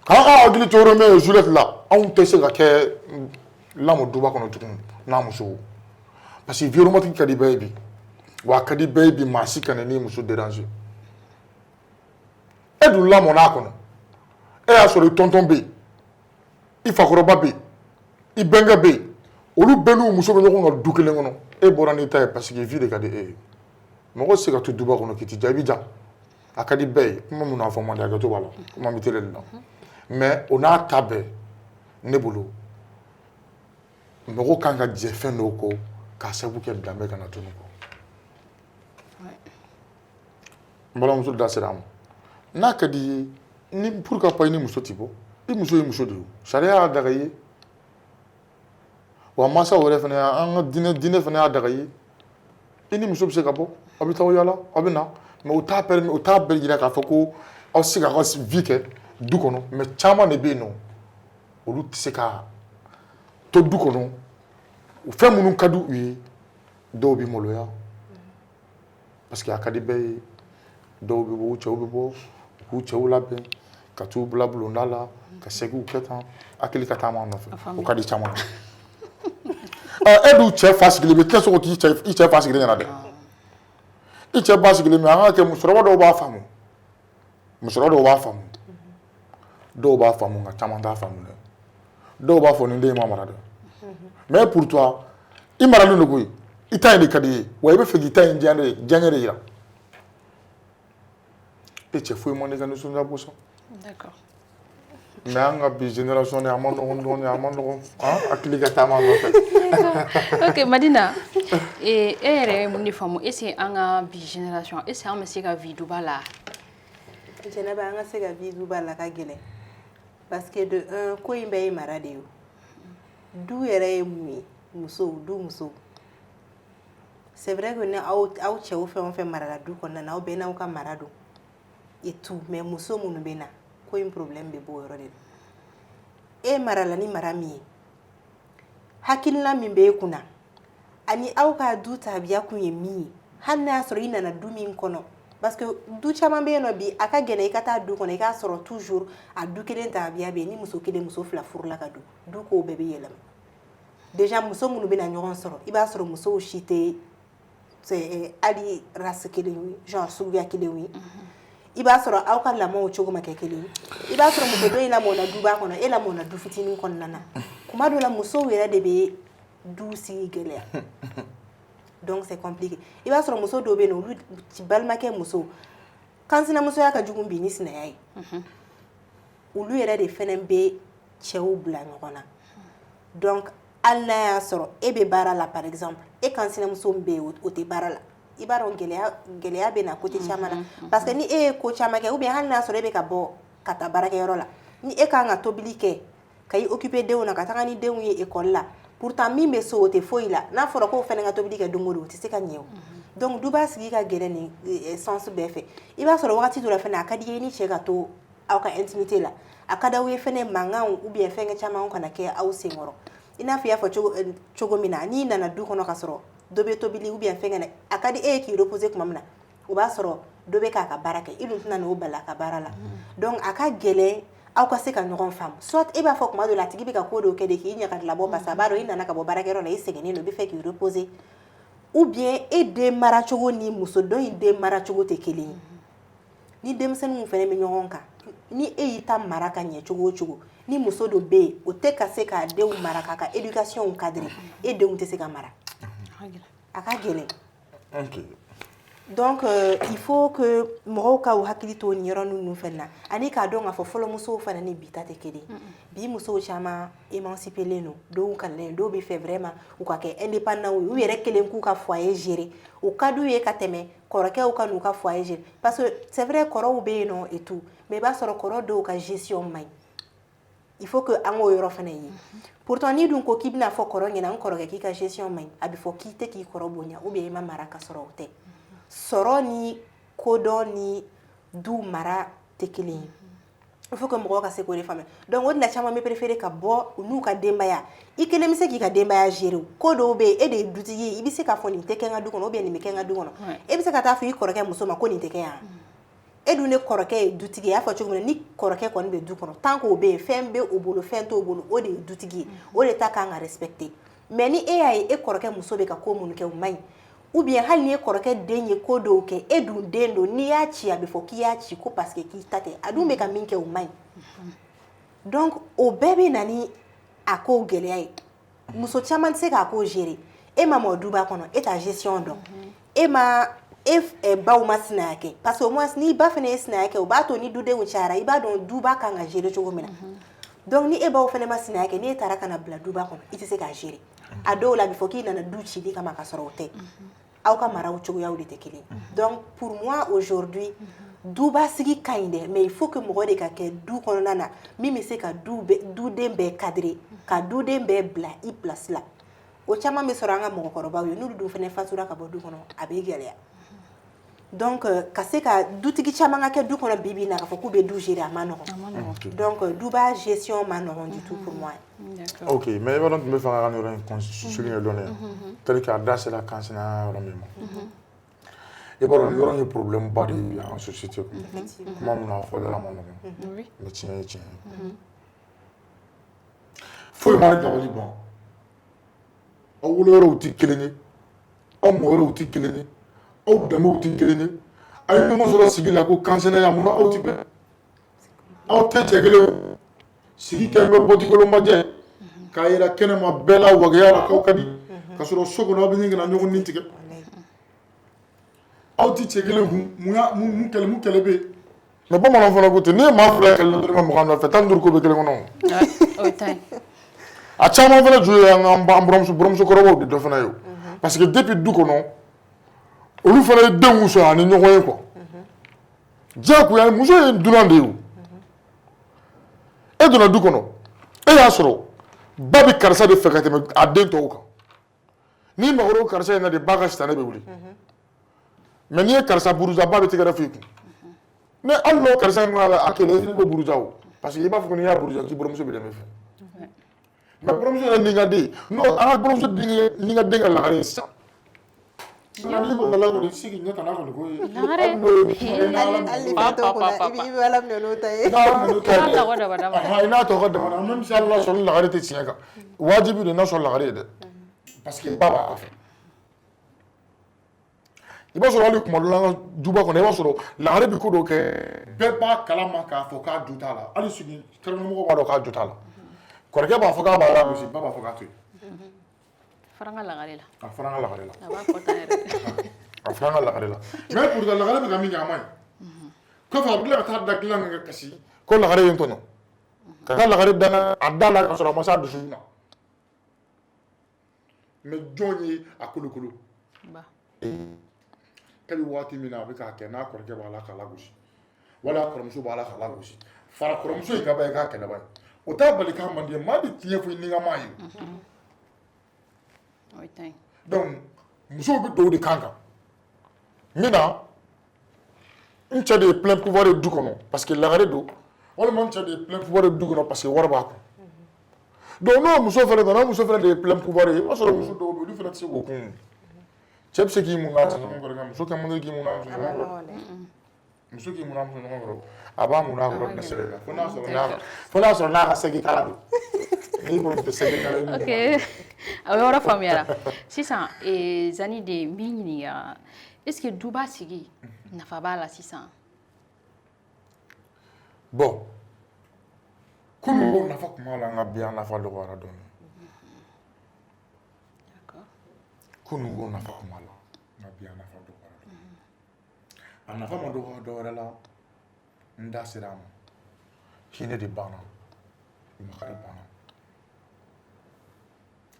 k'anw hakili to Roméo et Juliette la, anw tɛ se ka kɛ lamɔ duba kɔnɔ tugun n'a muso. Parce que vie romantique ka di bɛɛ ye bi. Wa a ka di bɛɛ ye bi, maa si kana n'i muso déranger. E dun lamɔn'a kɔnɔ, e y'a sɔrɔ i tonton bɛ yen, i fakɔrɔba bɛ yen, i bɛnkɛ bɛ yen, olu bɛɛ n'u muso bɛ ɲɔgɔn kan du kelen kɔnɔ. E bɔra n'i ta ye parce que vie de ka di e ye. Mɔgɔ tɛ se ka to duba kɔnɔ k'i ti ja, i bɛ ja. A ka di bɛɛ ye. Kuma min n'a fɔ man di, hakɛto b'a la, kuma bɛ télé de la. Mais o n'a ta bɛɛ, ne bolo, mɔgɔ kan ka jɛ fɛn dɔw kɔ k'a sababu kɛ danbe kana tunu kɔ. N balimamuso da sera a ma. N'a ka di i ye ni, pourquoi pas, i ni muso ti bɔ. I muso ye muso de ye, sariya y'a daga i ye. Wa mansaw yɛrɛ fana, an ka diinɛ fana y'a daga i ye. I ni muso bɛ se ka bɔ, aw bɛ taa yaala, aw bɛ na. Mais o t'a permis, o t'a bɛɛ jira k'a fɔ ko aw tɛ se k'aw ka vie kɛ du kɔnɔ. Mais caman de bɛ yen nɔ, olu tɛ se ka to du kɔnɔ. Fɛn minnu ka di u ye, dɔw bɛ maloya parce que a ka di bɛɛ ye. Dɔw bɛ bɔ, u cɛw bɛ bɔ, u k'u cɛw labɛn ka t'u bila bulonda la, ka segiw kɛ tan, hakili ka taa ma nɔfɛ, o ka di caman ye. E dun cɛ fa sigilen bɛ, tɛ sɔn k'i cɛ, i cɛ fa sigilen ɲɛna dɛ. I cɛ ba sigilen bɛ. An ka kɛ, musokɔrɔba dɔw b'a faamu, musokɔrɔba dɔw b'a faamu, dɔw b'a faamu, nka caman t'a faamu dɛ. Dɔw b'a fɔ nin den ma mara dɛ. Mais pour toi, i maralen don koyi. I ta in de ka di i ye, wa i bɛ fɛ k'i ta in diyaɲɛ de yira. E cɛ foyi man di ka nisɔndiya bɔ sa. Mais an ka bi génération de, a ma nɔgɔn dɔɔnin, a ma nɔgɔn, hakili ka taama nɔfɛ. Ok, Madina, e yɛrɛ ye mun de faamu? Est ce que an ka bi génération, est ce que an bɛ se ka vie duba la? Jɛnɛba, an ka se ka vie duba la ka gɛlɛn, parce que de un, ko in bɛɛ ye mara de ye. Du yɛrɛ ye mun ye? Musow, du musow, c'est vrai que ni aw cɛw fɛn o fɛn marala du kɔnɔna na, aw bɛɛ n'aw ka mara don et tout. Mais muso minnu bɛ na, ko in problème bɛ bɔ o yɔrɔ de la. E marala ni mara min ye, hakilina min bɛ e kunna, ani aw ka du tabiya kun ye min ye, hali n'a y'a sɔrɔ i nana du min kɔnɔ, parce que du caman bɛ yen nɔ bi, a ka gɛlɛn i ka taa du kɔnɔ i k'a sɔrɔ toujours a du kelen tabiya bɛ yen. Ni muso kelen, muso fila furula ka don du, kow bɛɛ bɛ yɛlɛma. Déjà muso minnu bɛna ɲɔgɔn sɔrɔ, i b'a sɔrɔ musow si tɛ hali race kelen ye, genre suguya kelen ye. I b'a sɔrɔ aw ka lamɔw cogo ma kɛ kelen ye. I b'a sɔrɔ muso dɔ in lamɔna duba kɔnɔ, e lamɔna du fitinin kɔnɔna na. Kuma dɔ la, musow yɛrɛ de bɛ du sigi gɛlɛya. Donc c'est compliqué. I b'a sɔrɔ muso dɔw bɛ yen nɔ, olu balimakɛ muso, kansinamusoya ka jugu bi ni sinaya ye. Olu yɛrɛ de fɛnɛ bɛ cɛw bila ɲɔgɔn na. Donc hali n'a y'a sɔrɔ e bɛ baara la, par exemple e kansinamuso min bɛ yen, o tɛ baara la, i b'a dɔn gɛlɛya bɛ na côté caman na, parce que ni e ye ko caman kɛ, ou bien hali n'a sɔrɔ e bɛ ka bɔ ka taa baarakɛyɔrɔ la, ni e kan ka tobili kɛ, ka i occuper denw na, ka taga ni denw ye école la, pourtant min bɛ so, o tɛ foyi la. N'a fɔra k'o fana ka tobili kɛ don o don, o tɛ se ka ɲɛ o. Donc duba sigi ka gɛlɛn nin sens bɛɛ fɛ. I b'a sɔrɔ wagati dɔ la fana, a ka di i ye ni cɛ ka to aw ka intimité la, a ka d'aw ye fɛnɛ mankanw ou bien fɛnkɛ caman kana kɛ aw senkɔrɔ. I n'a fɔ i y'a fɔ cogo min na, n'i nana du kɔnɔ ka sɔrɔ dɔ bɛ tobili ou bien fɛnkɛ na, a ka di e ye k'i reposer tuma min na, o b'a sɔrɔ dɔ bɛ k'a ka baara kɛ, i dun tɛna n'o bali a ka baara la. Donc a ka gɛlɛn aw ka se ka ɲɔgɔn faamu. Soit e b'a fɔ kuma dɔ la, a tigi bɛ ka ko dɔw kɛ de k'i ɲagalabɔ, parce que a b'a dɔn i nana ka bɔ baarakɛyɔrɔ la, i sɛgɛnnen don, i bɛ fɛ k'i reposer, ou bien e den maracogo ni muso dɔ in den maracogo tɛ kelen ye. Ni denmisɛnninw fɛnɛ bɛ ɲɔgɔn kan, ni e y'i ta mara ka ɲɛ cogo o cogo, ni muso dɔ bɛ yen, o tɛ ka se k'a denw mara, k'a ka éducation cadrer, e denw tɛ se ka mara, a ka gɛlɛn. Donc il faut que mɔgɔw ka u hakili to nin yɔrɔ ninnu fɛnɛ na, ani k'a dɔn k'a fɔ fɔlɔ musow fana ni bi ta tɛ kelen. Bi musow caman émancipélen don, dɔw kalannen, dɔw bɛ fɛ vraiment u ka kɛ indépendant ye, u yɛrɛ kelen k'u ka foyer gérer, o ka d'u ye ka tɛmɛ kɔrɔkɛw ka n'u ka foyer gérer, parce que c'est vrai, kɔrɔw bɛ yen nɔ et tout, mais i b'a sɔrɔ kɔrɔ dɔw ka gestion man ɲi. Il faut que an k'o yɔrɔ fana ye. Pourtant n'i dun ko k'i bɛna fɔ kɔrɔ ɲɛna, n kɔrɔkɛ k'i ka gestion man ɲi, a bɛ fɔ k'i tɛ k'i kɔrɔ bonya, ou bien i ma mara, ka sɔrɔ o tɛ. Sɔrɔ ni kodɔn ni du mara tɛ kelen ye. Il faut que mɔgɔw ka se k'o de faamuya. Donc o de la, caman bɛ préférer ka bɔ u n'u ka denbaya. I kelen bɛ se k'i ka denbaya gérer. Ko dɔw bɛ yen, e de ye dutigi ye, i bɛ se k'a fɔ nin tɛ kɛ n ka du kɔnɔ, ou bien nin bɛ kɛ n ka du kɔnɔ. E bɛ se ka taa fɔ i kɔrɔkɛ muso ma ko nin tɛ kɛ yan. E dun ne kɔrɔkɛ ye dutigi ye, i y'a fɔ cogo min na, ni kɔrɔkɛ kɔni bɛ du kɔnɔ, tant k'o bɛ yen, fɛn bɛ o bolo, fɛn t'o bolo, o de ye dutigi ye, o de ta kan ka respecter. Mais ni e y'a ye e kɔrɔkɛ muso bɛ ka ko minnu kɛ, o man ɲi, ou bien hali ni e kɔrɔkɛ den ye ko dɔw kɛ, e dun den don, n'i y'a ci, a bɛ fɔ k'i y'a ci ko parce que k'i ta tɛ, a dun bɛ ka min kɛ, o man ɲi. Donc o bɛɛ bɛ na ni a ko gɛlɛya ye. Muso caman tɛ se k'a ko gérer. E ma mɔ duba kɔnɔ, e t'a gestion dɔn, e ma e baw ma sinaya kɛ, parce que au moins ni ba fana ye sinaya kɛ, o b'a to ni dudenw cayara, i b'a dɔn duba kan ka gérer cogo min na. Donc ni e baw fana ma sinaya kɛ, n'e taara ka na bila duba kɔnɔ, i tɛ se k'a gérer. A dɔw la, a bɛ fɔ k'i nana du cili kama, ka sɔrɔ o tɛ. Aw ka maraw cogoyaw de tɛ kelen. Donc pour moi aujourd'hui, duba sigi ka ɲi dɛ, mais il faut que mɔgɔ de ka kɛ du kɔnɔna na min bɛ se ka du duden bɛɛ cadrer, ka duden bɛɛ bila i place la. O caman bɛ sɔrɔ an ka mɔgɔkɔrɔbaw ye. N'olu dun fana fatura ka bɔ du kɔnɔ, a bɛ gɛlɛya. Donc ka se ka dutigi caman ka kɛ du kɔnɔ bi bi in na, k'a fɔ k'u bɛ du gérer, a ma nɔgɔn. Donc duba gestion ma nɔgɔn du tout pour moi. Ok, mais i b'a dɔn, tun bɛ fɛ ka nin yɔrɔ in souligner dɔɔnin, tel que a da sera kansinaya yɔrɔ min ma. I b'a dɔn, nin yɔrɔ in ye problème ba de ye an société kɔnɔ. Kuma min na, a fɔli la ma nɔgɔn, mais tiɲɛ ye tiɲɛ ye. Foyi ma ne dabali ban. Aw wolo yɔrɔw tɛ kelen ye, aw mɔ yɔrɔw tɛ kelen ye, aw danbew tɛ kelen ye. A ye ɲɔgɔn sɔrɔ sigi la ko kansinaya, mun na aw tɛ bɛn? Aw tɛ cɛ kelen sigi kɛ bɛ bɔtikolonbajɛ k'a yira kɛnɛma bɛɛ la, wagaya la k'aw ka di, ka sɔrɔ so kɔnɔ aw bɛ ɲini ka na ɲɔgɔn ni tigɛ. Aw tɛ cɛ kelen kun. Mun y'a mun kɛlɛ bɛ yen? Mais bamananw fana ko ten, n'i ye maa fila kɛlɛ la dɔrɔmɛ 20 nɔfɛ, 15 ko bɛ kelen kɔnɔ. A caman fana ju ye an ka an buramuso kɔrɔbaw de dɔ fana ye o, parce que depuis du kɔnɔ, olu fana ye denw sɔrɔ ani ɲɔgɔn ye quoi. Diyagoya muso ye dunan de ye o. E donna du kɔnɔ, e y'a sɔrɔ ba bɛ karisa de fɛ ka tɛmɛ a den tɔw kan. N'i magara o karisa in na de, ba ka sitanɛ bɛ wuli. Mais n'i ye karisa buruja, ba bɛ tigɛrɛ f'i kun. Mais hali n'o karisa in b'a la, a kɛlɛ, i b'o buruja o, parce que i b'a fɔ ko n'i y'a buruja, k'i buramuso bɛ dɛmɛ fɛ. Mais buramuso yɛrɛ ni ka den n'o, an ka buramuso den ni ka den ka lagare ye sisan. N'i ko la kɔni sigi ɲɛ kana kɔni ko ye. Lagare. Hali ni fɛn t'o kunna, i bɛ Ala minɛ n'o ta ye. N'a tɔgɔ dama dama. I n'a tɔgɔ dama dama, même si hali n'a sɔrɔ ni lagare tɛ tiɲɛ kan, wajibi don n'a sɔrɔ lagare ye dɛ, parce que ba b'a kɔfɛ. I b'a sɔrɔ hali kuma dɔ la, an ka duba kɔnɔ, i b'a sɔrɔ lagare bɛ ko dɔ kɛ, bɛɛ b'a kalama k'a fɔ k'a jo t'a la. Hali sigi kɛrɛnkɛrɛnmɔgɔw b'a dɔn k'a jo t'a la. Kɔrɔkɛ b'a fɔ k'a b'a lagosi, ba b'a fɔ k'a to yen. Fara n ka lagare la. A fara n ka lagare la. A b'a fɔ tan yɛrɛ. A fara n ka lagare la, mais pourtant lagare bɛ ka min kɛ, a ma ɲi. Kɔfɛ a bɛ tila ka taa da dilan kan ka kasi ko lagare ye n tɔɲɔ, ka taa lagare da a da la ka sɔrɔ a ma s'a dusukun na. Mais jɔn ye a kolokolo? Ba. Kabi waati min na a bɛ k'a kɛ, n'a kɔrɔkɛ b'a la k'a lagosi, wala a kɔrɔmuso b'a la k'a lagosi, fara kɔrɔmuso in ka ba ye k'a kɛlɛba ye, o t'a bali k'a man di ye. Maa bɛ tiɲɛ fɔ i ni ka maa ye. O ye tan ye. Donc musow bɛ don o de kan kan n bɛna n cɛ de ye plein pouvoir ye du kɔnɔ parce que lagare don, walima n cɛ de ye plein pouvoir ye du kɔnɔ parce que wari b'a kun. Donc n'o muso fana nana, o muso fana de ye plein pouvoir ye. I b'a sɔrɔ muso dɔw bɛ yen, olu fana tɛ se k'o kun. Cɛ bɛ se k'i mun n'a ɲɔgɔn kɔrɔ, nka muso kɛ man di k'i mun n'a muso ɲɔgɔn kɔrɔ. Muso k'i mun n'a muso ɲɔgɔn kɔrɔ, a b'a mun n'a kɔrɔ dɛsɛ de la, fo n'a sɔrɔ n'a ka sɛgi kala don. N'i kɔni tɛ sɛgi kala, i mun. Ok, o yɔrɔ faamuyara. Sisan Zani de, n b'i ɲininka, est ce que duba sigi nafa b'a la sisan? Bon, komi ko nafa tun b'a la, nka bi a nafa dɔgɔyara dɔɔnin. Kunun ko nafa tun b'a la, nka bi a nafa dɔgɔyara dɔɔnin. A nafa ma dɔgɔya dɔ wɛrɛ la, n da sera a ma. Hinɛ de banna, makari banna,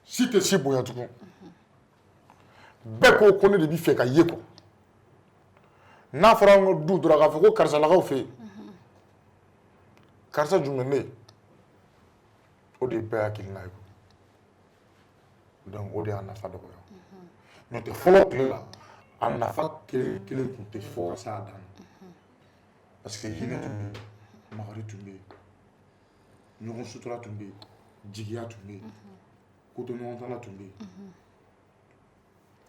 si tɛ si bonya tugun. Bɛɛ ko ko ne de bɛ fɛ ka ye quoi. N'a fɔra an ka du dɔrɔn, k'a fɔ ko karisalakaw fɛ yen, karisa jumɛn ne ye, o de ye bɛɛ hakilina ye. Donc o de y'a nafa dɔgɔya. N'o tɛ, fɔlɔ tile la, a nafa kelen kelen tun tɛ fɔ ka s'a dan na, parce que hinɛ tun bɛ yen, makari tun bɛ yen, ɲɔgɔn sutura tun bɛ yen, jigiya tun bɛ yen, kotoɲɔgɔntala tun bɛ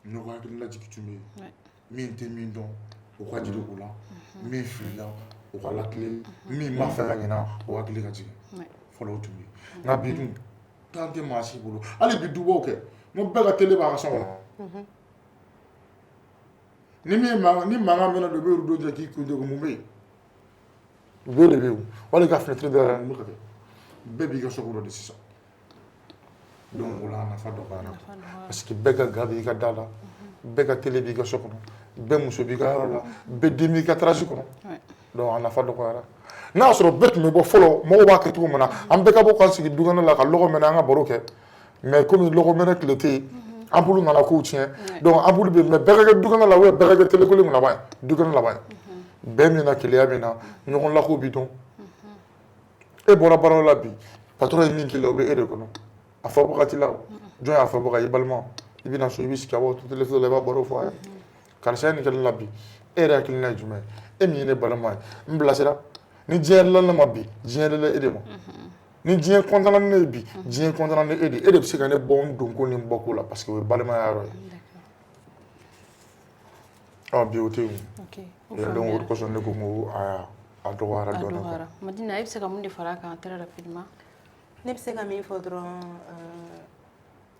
yen, ɲɔgɔn hakililajigi tun bɛ yen. Min tɛ min dɔn, o ka jigin o la. Min filila, o ka lakile. Min b'a fɛ ka ɲina, o hakili ka jigin. Fɔlɔ o tun bɛ yen, nka bi dun, temps tɛ maa si bolo. Hali bi dubaw kɛ, n ko bɛɛ ka télé b'a ka so kɔnɔ. Ni min ye mankan, ni mankan mɛnna don, i bɛ rideau jɛ k'i kun jɛ. Mun bɛ yen? Rideau de bɛ yen, wali ka fenêtre dayɛlɛ. Mun bɛ ka kɛ? Bɛɛ b'i ka so kɔnɔ de sisan. Donc o la a nafa dɔgɔyara, parce que bɛɛ ka ga b'i ka da la, bɛɛ ka télé b'i ka so kɔnɔ, bɛɛ muso b'i ka yɔrɔ la, bɛɛ den b'i ka terrasse kɔnɔ. Donc a nafa dɔgɔyara. N'a y'a sɔrɔ bɛɛ tun bɛ bɔ fɔlɔ, mɔgɔw b'a kɛ cogo min na, an bɛɛ ka bɔ k'an sigi dukɛnɛ la ka lɔgɔ mɛnɛ, an ka baro kɛ. Mais komi lɔgɔ mɛnɛ tile tɛ yen, ampoule nana kow tiɲɛ. Donc ampoule bɛ yen, mais bɛɛ ka kɛ dukɛnɛ la, ou bien bɛɛ ka kɛ télé kelen kunna ban ye, dukɛnɛ laban ye. Bɛn min na, keleya min na, ɲɔgɔn lako bi dɔn. E bɔra baara la bi, patron ye min k'i la, o bɛ e de kɔnɔ. A fɔ wagati la, jɔn y'a fɔbaga? I balima. I bɛna so, i bɛ sigi, a b'aw to téléphone la, i b'a baro fɔ a ye: karisa ye nin kɛ ne la bi, e yɛrɛ hakilina ye jumɛn ye? E min ye ne balima ye, n bilasira. Ni diɲɛ yɛlɛla ne ma bi, diɲɛ yɛlɛla e de ma. Ni diɲɛ kɔntana ni ne ye bi, diɲɛ kɔntana ni e de ye. E de bɛ se ka ne bɔ n donko ni n bɔko la, parce que o ye balimaya yɔrɔ ye. Ɔ bi o tɛ yen. Donc o de kosɔn ne ko n ko a dɔgɔyara A dɔɔnin. Dɔgɔyara. Madina, e bɛ se ka mun de fara a kan très rapidement? Ne bɛ se ka min fɔ dɔrɔn,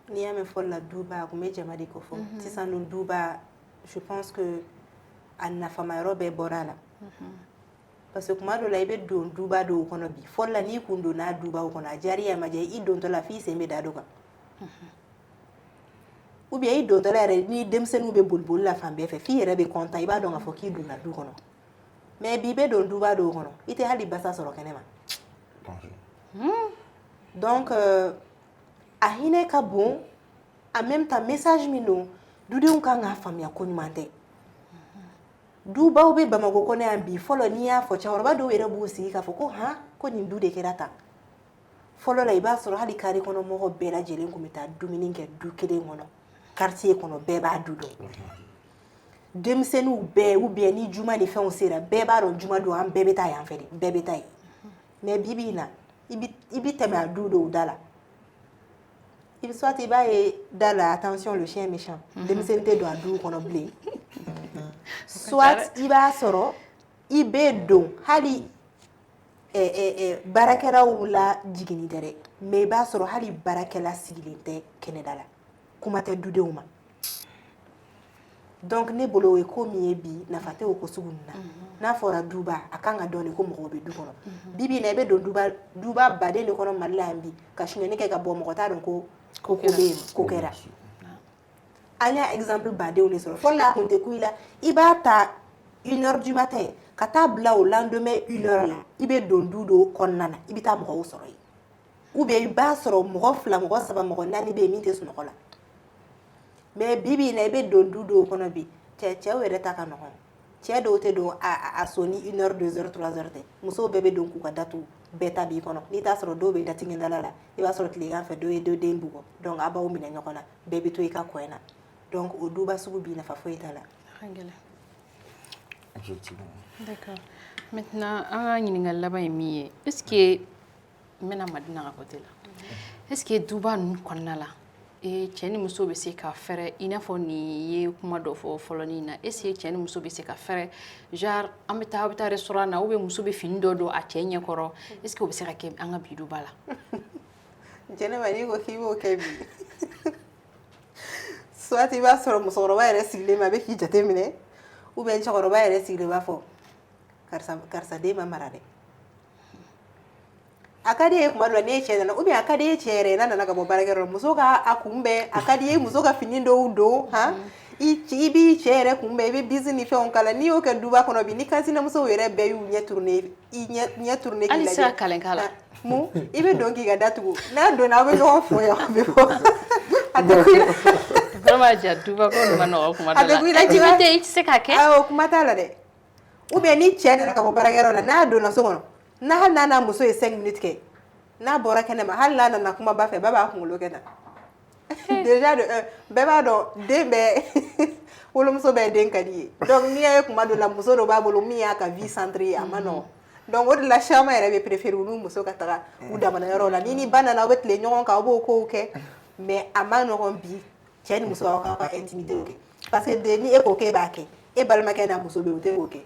n'i y'a mɛn fɔlɔ la duba, a tun bɛ jama de ko fɔ. Sisan dun duba, je pense que a nafama yɔrɔ bɛɛ bɔra a la, parce que tuma dɔ la i bɛ don duba dɔw kɔnɔ bi, fɔlɔ la n'i kun donna dubaw kɔnɔ, a diyara i ye, a ma diya, i dontɔ la f'i sen bɛ da dɔ kan, ou bien i dontɔ la yɛrɛ, ni denmisɛnninw bɛ boli boli la fan bɛɛ fɛ, f'i yɛrɛ bɛ content, i b'a dɔn k'a fɔ k'i donna du kɔnɔ. Mais bi, i bɛ don duba dɔw kɔnɔ, i tɛ hali basa sɔrɔ kɛnɛ ma. Donc a hinɛ ka bon. En même temps, message min don, dudenw kan k'a faamuya ko ɲuman tɛ. Dubaw bɛ Bamakɔ kɔnɔ yan bi, fɔlɔ n'i y'a fɔ, cɛkɔrɔba dɔw yɛrɛ b'u sigi k'a fɔ ko han, ko nin du de kɛra tan. Fɔlɔ la, i b'a sɔrɔ hali carré kɔnɔ mɔgɔ bɛɛ lajɛlen tun bɛ taa dumuni kɛ du kelen kɔnɔ, quartier kɔnɔ, bɛɛ b'a du dɔn, denmisɛnninw bɛɛ, ou bien ni juma ni fɛnw sera, bɛɛ b'a dɔn juma don, an bɛɛ bɛ taa yan fɛ de, bɛɛ bɛ taa yen. Mais bi bi in na, i bi tɛmɛ a du dɔw da la, i bɛ soit i b'a ye da la: "Attention, le chien méchant", denmisɛnnin tɛ don a du kɔnɔ bilen. Soit i b'a sɔrɔ i bɛ don hali baarakɛlaw la jiginni tɛ dɛ, mais i b'a sɔrɔ hali baarakɛla sigilen tɛ kɛnɛda la, kuma tɛ dudenw ma. Donc ne bolo, o ye ko min ye bi, nafa tɛ o ko sugu ninnu na. N'a fɔra duba, a kan ka dɔn de ko mɔgɔw bɛ du kɔnɔ. Bi bi in na, i bɛ don duba, duba baden de kɔnɔ Mali la yan bi, ka sonyɛni kɛ ka bɔ, mɔgɔ t'a dɔn ko ko bɛ yen, ko kɛra. An y'a exemple badenw de sɔrɔ. Fɔlɔ la, a kun tɛ ku i la. I b'a ta 1 heure du matin ka taa bila o lendemain 1 heure la, i bɛ don du dɔw kɔnɔna na, i bɛ taa mɔgɔw sɔrɔ yen, ou bien i b'a sɔrɔ mɔgɔ fila, mɔgɔ saba, mɔgɔ naani bɛ yen min tɛ sunɔgɔ la. Mais bi bi in na, i bɛ don du dɔw kɔnɔ bi, cɛw yɛrɛ ta ka nɔgɔn. Cɛ dɔw tɛ don a so ni 1 heure, 2 heures, 3 heures tɛ. Musow bɛɛ bɛ don k'u ka datugu, bɛɛ ta b'i kɔnɔ. N'i t'a sɔrɔ dɔw bɛ datigɛdala la, i b'a sɔrɔ tilegan fɛ dɔw ye dɔ den bugɔ, donc a b'aw minɛ ɲɔgɔn na, bɛɛ bɛ to i ka coin na. Donc o duba sugu bi, nafa foyi t'a la. Effectivement. D'accord. Maintenant, an ka ɲininkali laban ye min ye, est ce que n bɛna Madina ka côté la, est ce que duba ninnu kɔnɔna la, cɛ ni muso bɛ se ka fɛrɛ, i n'a fɔ nin ye kuma dɔ fɔ fɔlɔnin na, est ce que cɛ ni muso bɛ se ka fɛrɛ, genre an bɛ taa, aw bɛ taa restaurant na, ou bien muso bɛ fini dɔ don a cɛ ɲɛkɔrɔ, est ce que o bɛ se ka kɛ an ka bi duba la? Jɛnɛba, n'i ko k'i b'o kɛ bi, soit i b'a sɔrɔ musokɔrɔba yɛrɛ sigilen bɛ, a bɛ k'i jate minɛ, ou bien cɛkɔrɔba yɛrɛ sigilen b'a fɔ: "Karisa, karisa den ma mara dɛ." A ka di e ye kuma dɔ la, n'e cɛ nana, ou bien a ka di e cɛ yɛrɛ ye, n'a nana ka bɔ baarakɛyɔrɔ la, muso ka a kunbɛn. A ka di ye muso ka fini dɔw don han, i b'i cɛ yɛrɛ kunbɛn, i bɛ bisi ni fɛnw k'a la. N'i y'o kɛ duba kɔnɔ bi, ni kansinamusow yɛrɛ bɛɛ y'u ɲɛ tourner, i ɲɛ tourner k'i Hali lajɛ. se ka kalen k'a la. Mun i bɛ don k'i ka datugu, n'a donna, aw bɛ ɲɔgɔn fo yan, aw bɛ bɔ, a tɛ ku i la. Vraiment ja, duba ko nin ma nɔgɔ kuma A dɔ tɛ la. ku i la. Intimité, i tɛ se k'a kɛ. Awɔ, kuma t'a la dɛ. Ou bien ni cɛ nana ka bɔ baarakɛyɔrɔ la, n'a donna so kɔnɔ, n'a hali n'a n'a muso ye 5 minutes kɛ, n'a bɔra kɛnɛ ma, hali n'a nana kuma ba fɛ, ba b'a kunkolo kɛ tan. Déjà de un, bɛɛ b'a dɔn den bɛɛ wolomuso bɛɛ den ka di ye. Donc n'i y'a ye kuma dɔ la, muso dɔ b'a bolo min y'a ka vie centrée ye, a ma nɔgɔn. Donc o de la, caman yɛrɛ bɛ préférer u n'u muso ka taga u damana yɔrɔ la. Ni ni ba nana, aw bɛ tile ɲɔgɔn kan, aw b'o kow kɛ. Mais a ma nɔgɔn bi, cɛ ni muso aw k'aw ka intimité kɛ, parce que de ni e ko k'e b'a kɛ, e balimakɛ n'a muso bɛ yen, u tɛ k'o kɛ.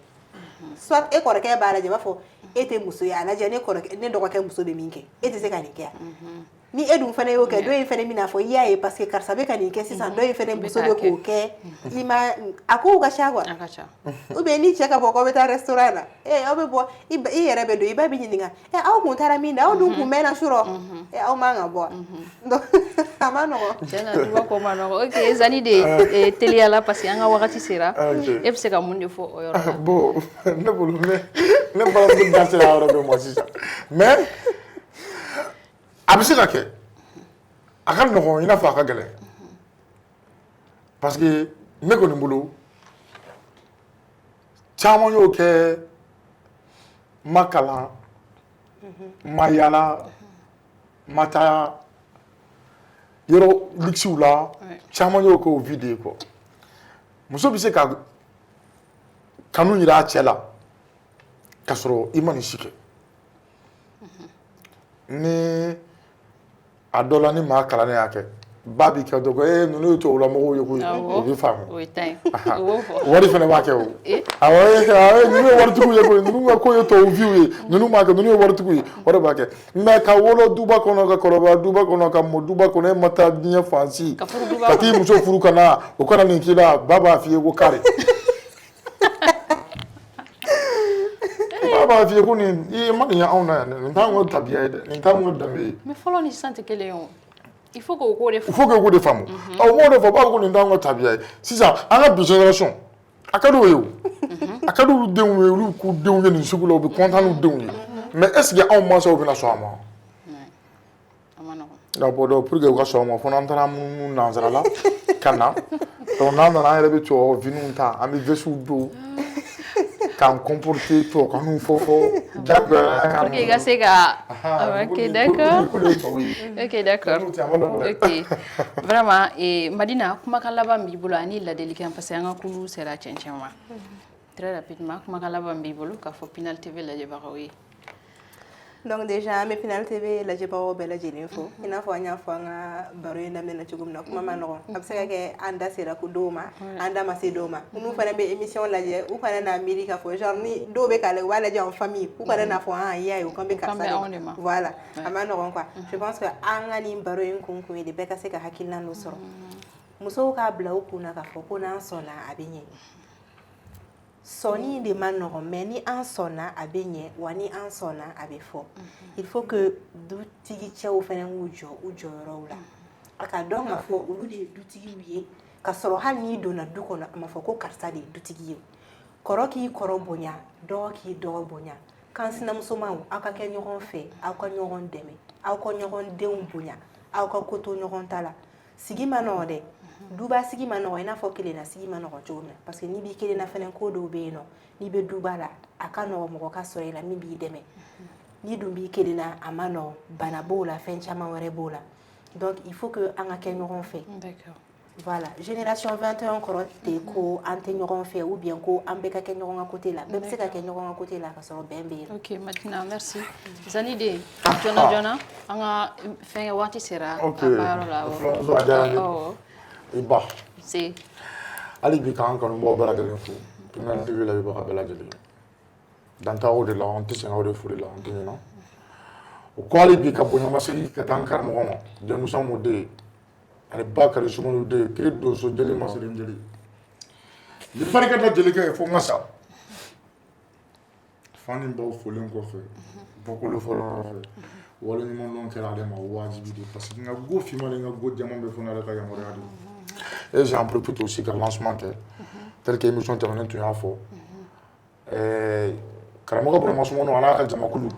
Soit e kɔrɔkɛ b'a lajɛ, b'a fɔ e tɛ muso ye, a lajɛ ne kɔrɔkɛ, ne dɔgɔkɛ muso bɛ min kɛ, e tɛ se ka nin kɛ yan. Ni e dun fana y'o kɛ, dɔ in fana bɛna fɔ i y'a ye, parce que karisa bɛ ka nin kɛ sisan, dɔ in fana muso bɛ k'o kɛ, i ma a kow ka ca quoi. A ka ca. Ou bien ni cɛ ka bɔ k'aw bɛ taa restaurant na, e aw bɛ bɔ, i yɛrɛ bɛ don, i ba bɛ ɲininka: "Ɛ, aw kun taara min na? Aw dun kun mɛnna surɔ, ɛ, aw man ka bɔ." Donc a ma nɔgɔn. Tiɲɛ na, duba ko ma nɔgɔn. Ok, Zani de, teliya la, parce que an ka wagati sera. Ok. E bɛ se ka mun de fɔ o yɔrɔ la? Bon, ne bolo, ne balimamuso da sera yɔrɔ dɔ ma sisan, mais a bɛ se ka kɛ, a ka nɔgɔn i n'a fɔ a ka gɛlɛn, parce que ne kɔni bolo, caman y'o kɛ, ma kalan, ma yala, ma taa yɔrɔ luxew la. Caman y'o kɛ o vie de ye quoi. Muso bɛ se ka kanu yira a cɛ la k'a sɔrɔ i ma nin si kɛ. Ni a dɔ la, ni maa kalannen y'a kɛ, ba b'i kɛ dɔ ko ee, ninnu ye tubabulamɔgɔw ye koyi. O bɛ faamu. O ye tan ye, o b'o fɔ. Wari fana b'a kɛ o. Awɔ, ee, ninnu ye waritigiw ye koyi, ninnu ka ko ye tubabu viw ye, ninnu b'a kɛ, ninnu ye waritigiw ye, o de b'a kɛ. Mais ka wolo duba kɔnɔ, ka kɔrɔbaya duba kɔnɔ, ka mɔ duba kɔnɔ, e ma taa diɲɛ fan si, Ka furu duba ka t'i muso furu ka na, o kana nin k'i la, ba b'a f'i ye ko kari, ba b'a f'i ye ko nin i ma nin ye anw na yan dɛ, nin t'anw ka tabiya ye dɛ, nin t'anw ka danbe ye. Mais fɔlɔ ni sisan tɛ kelen ye o. Il faut k'o ko de Il faut que k'o de faamu. Ɔ, m'o de fɔ, b'a fɔ ko nin t'anw ka tabiya ye. Sisan an ka bi génération, a ka d'o ye o, a ka d'olu denw ye, olu k'u denw ye nin sugu la, u bɛ content n'u denw ye. Mais est ce que anw mansaw bɛna sɔn a ma? A ma nɔgɔn. Nka bon, donc pour que u ka sɔn a ma, fo n'an taara munumunu nansara la ka na. Donc n'an nana, an yɛrɛ bɛ tubabu finiw ta, an bɛ vestew don k'an comporter tubabukanw fɔ fɔ diyagoya. Pour que i ka se ka, ok, d'accord, ok, d'accord, ok. Vraiment, Madina, kumakan laban b'i bolo ani ladilikan, parce que an ka kulu sera cɛncɛn ma. Très rapidement, kumakan laban b'i bolo k'a fɔ Pinal TV lajɛbagaw ye. Donc déjà, an bɛ Pinal TV lajɛbagaw bɛɛ lajɛlen fo. I n'a fɔ an y'a fɔ an ka baro in daminɛ na cogo min na, kuma ma nɔgɔn. A bɛ se ka kɛ an da sera ko dɔw ma, an da ma se dɔw ma. Minnu fana bɛ émission lajɛ, u kana n'a miiri k'a fɔ genre ni dɔw bɛ k'a lajɛ, u b'a lajɛ en famille, u kana n'a fɔ ah, i y'a ye, u kan bɛ karisa de ma. Voilà, a ma nɔgɔn quoi. Je pense que an ka nin baro in kun ye de bɛɛ ka se ka hakilina dɔ sɔrɔ. Musow k'a bila u kunna k'a fɔ ko n'an sɔnna, a bɛ ɲɛ. Sɔnni de ma nɔgɔn, mais ni an sɔnna, a bɛ ɲɛ. Wa ni an sɔnna, a bɛ fɔ. Il faut que dutigi cɛw fana k'u jɔ u jɔyɔrɔw la, a ka dɔn k'a fɔ olu de ye dutigiw ye. Ka sɔrɔ hali n'i donna du kɔnɔ, a ma fɔ ko karisa de ye dutigi ye. Kɔrɔ k'i kɔrɔ bonya, dɔgɔ k'i dɔgɔ bonya. Kan sinamusomaw, aw ka kɛ ɲɔgɔn fɛ, aw ka ɲɔgɔn dɛmɛ, aw ka ɲɔgɔn denw bonya, aw ka ko to ɲɔgɔn ta la. Sigi ma nɔgɔ dɛ, duba sigi ma nɔgɔ, i n'a fɔ kelenna sigi ma nɔgɔ cogo min na, parce que n'i b'i kelen na fɛnɛ, ko dɔw bɛ yen nɔ, n'i bɛ duba la, a ka nɔgɔ mɔgɔ ka sɔrɔ i la min b'i dɛmɛ. N'i dun b'i kelen na, a ma nɔgɔ, bana b'o la, fɛn caman wɛrɛ b'o la. Donc il faut que an ka kɛ ɲɔgɔn fɛ. Voilà, génération 21 kɔrɔ tɛ ko an tɛ ɲɔgɔn fɛ ou bien ko an bɛɛ ka kɛ ɲɔgɔn ka côté la. Bɛɛ bɛ se ka kɛ ɲɔgɔn ka côté la ka sɔrɔ bɛn bɛ yen. Ok, Madina, merci. Zani de, joona joona, an ka fɛnkɛ waati sera a baarayɔrɔ la. Awɔ. A diyara n ye. I ba. Se. Hali bi k'an kanubaw bɛɛ lajɛlen fo, Pinal TV lajɛbaga bɛɛ lajɛlen, dan t'aw de la, an tɛ sɛgɛn aw de foli la, an tɛ ɲinɛ o kɔ. Hali bi ka bonyamasegin ka taa an karamɔgɔ ma, Jɛmusa Mɔden ani Bakari Sumunu den, kiri donso jeli masirin jeli ni barika da jelikɛ ye fo n ka sa. Fa ni baw folen kɔfɛ, bɔkolo fɔlɔ kɔfɛ, waleɲumandɔn kɛra ale ma wajibi de, parce que n ka go finman ni n ka go jɛman bɛ fɔ n'ale ka yamaruya de. Et j'en profite aussi ka lancement kɛ, tel que émission tɛmɛnen tun y'a fɔ, karamɔgɔ Burama Sumunu a n'a ka jamakulu,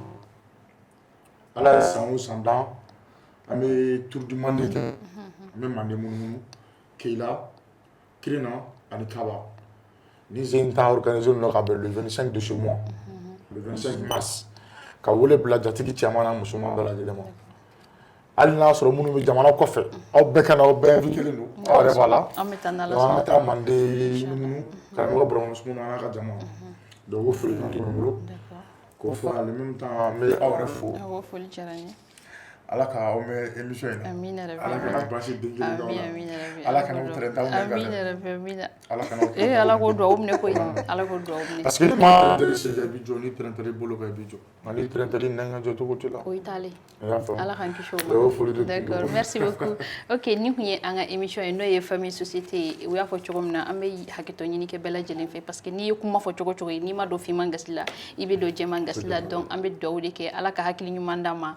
Ala ye san o san dan, an bɛ tour du Mande kɛ, an bɛ Mande munumunu, Keyila, Kirina ani Kaba. Ni zen ta organisé nɔ ka bɛn le 25 de ce mois, le 25 mars, ka wele bila jatigi cɛman n'a musoman bɛɛ lajɛlen ma. Hali n'a sɔrɔ minnu bɛ jamana kɔfɛ, aw bɛɛ ka na, aw bɛɛ invité don, aw yɛrɛ b'a la. An bɛ taa n'Ala Donc an sɔnna. ka taa Mande munumunu, karamɔgɔ Burama Sumunu a n'a ka jama. Donc o folikan tun bɛ n bolo k'o fɔ. En même temps, an bɛ aw yɛrɛ fo. Awɔ, foli diyara n ye. Ala ka aw mɛn émission in na. Amina rabi. Ala kana baasi den kelen d'aw Amin, la. amina rabi. Ala kana aw tɛrɛn t'aw nɛn kan dɛ. Amina rabi, amina. Ala kana aw Eh, Ala k'o duwawu minɛ koyi. Ala k'o duwawu minɛ. Parce que ni maa tɛrɛntɛli sen kan, i bɛ jɔ, ni tɛrɛntɛli bolo kan, i bɛ jɔ, nka ni tɛrɛntɛli nɛn kan, jɔ cogo t'i la. O y'i taalen. I y'a faamu. Ala k'an kisi o O ma. foli de tun D'accord, don. merci beaucoup. Ok, nin kun ye an ka émission ye, n'o ye famille société ye. U y'a fɔ cogo min na, an bɛ hakɛto ɲini kɛ bɛɛ lajɛlen fɛ, parce que n'i ye kuma fɔ cogo cogo ye, n'i ma don finman gasi la, i bɛ don jɛman gasi la. Donc an bɛ duwawu de kɛ, Ala ka hakili ɲuman d'an ma.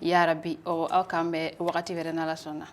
Ya rabi, ɔ aw k'an bɛn wagati wɛrɛ n'Ala sɔnna.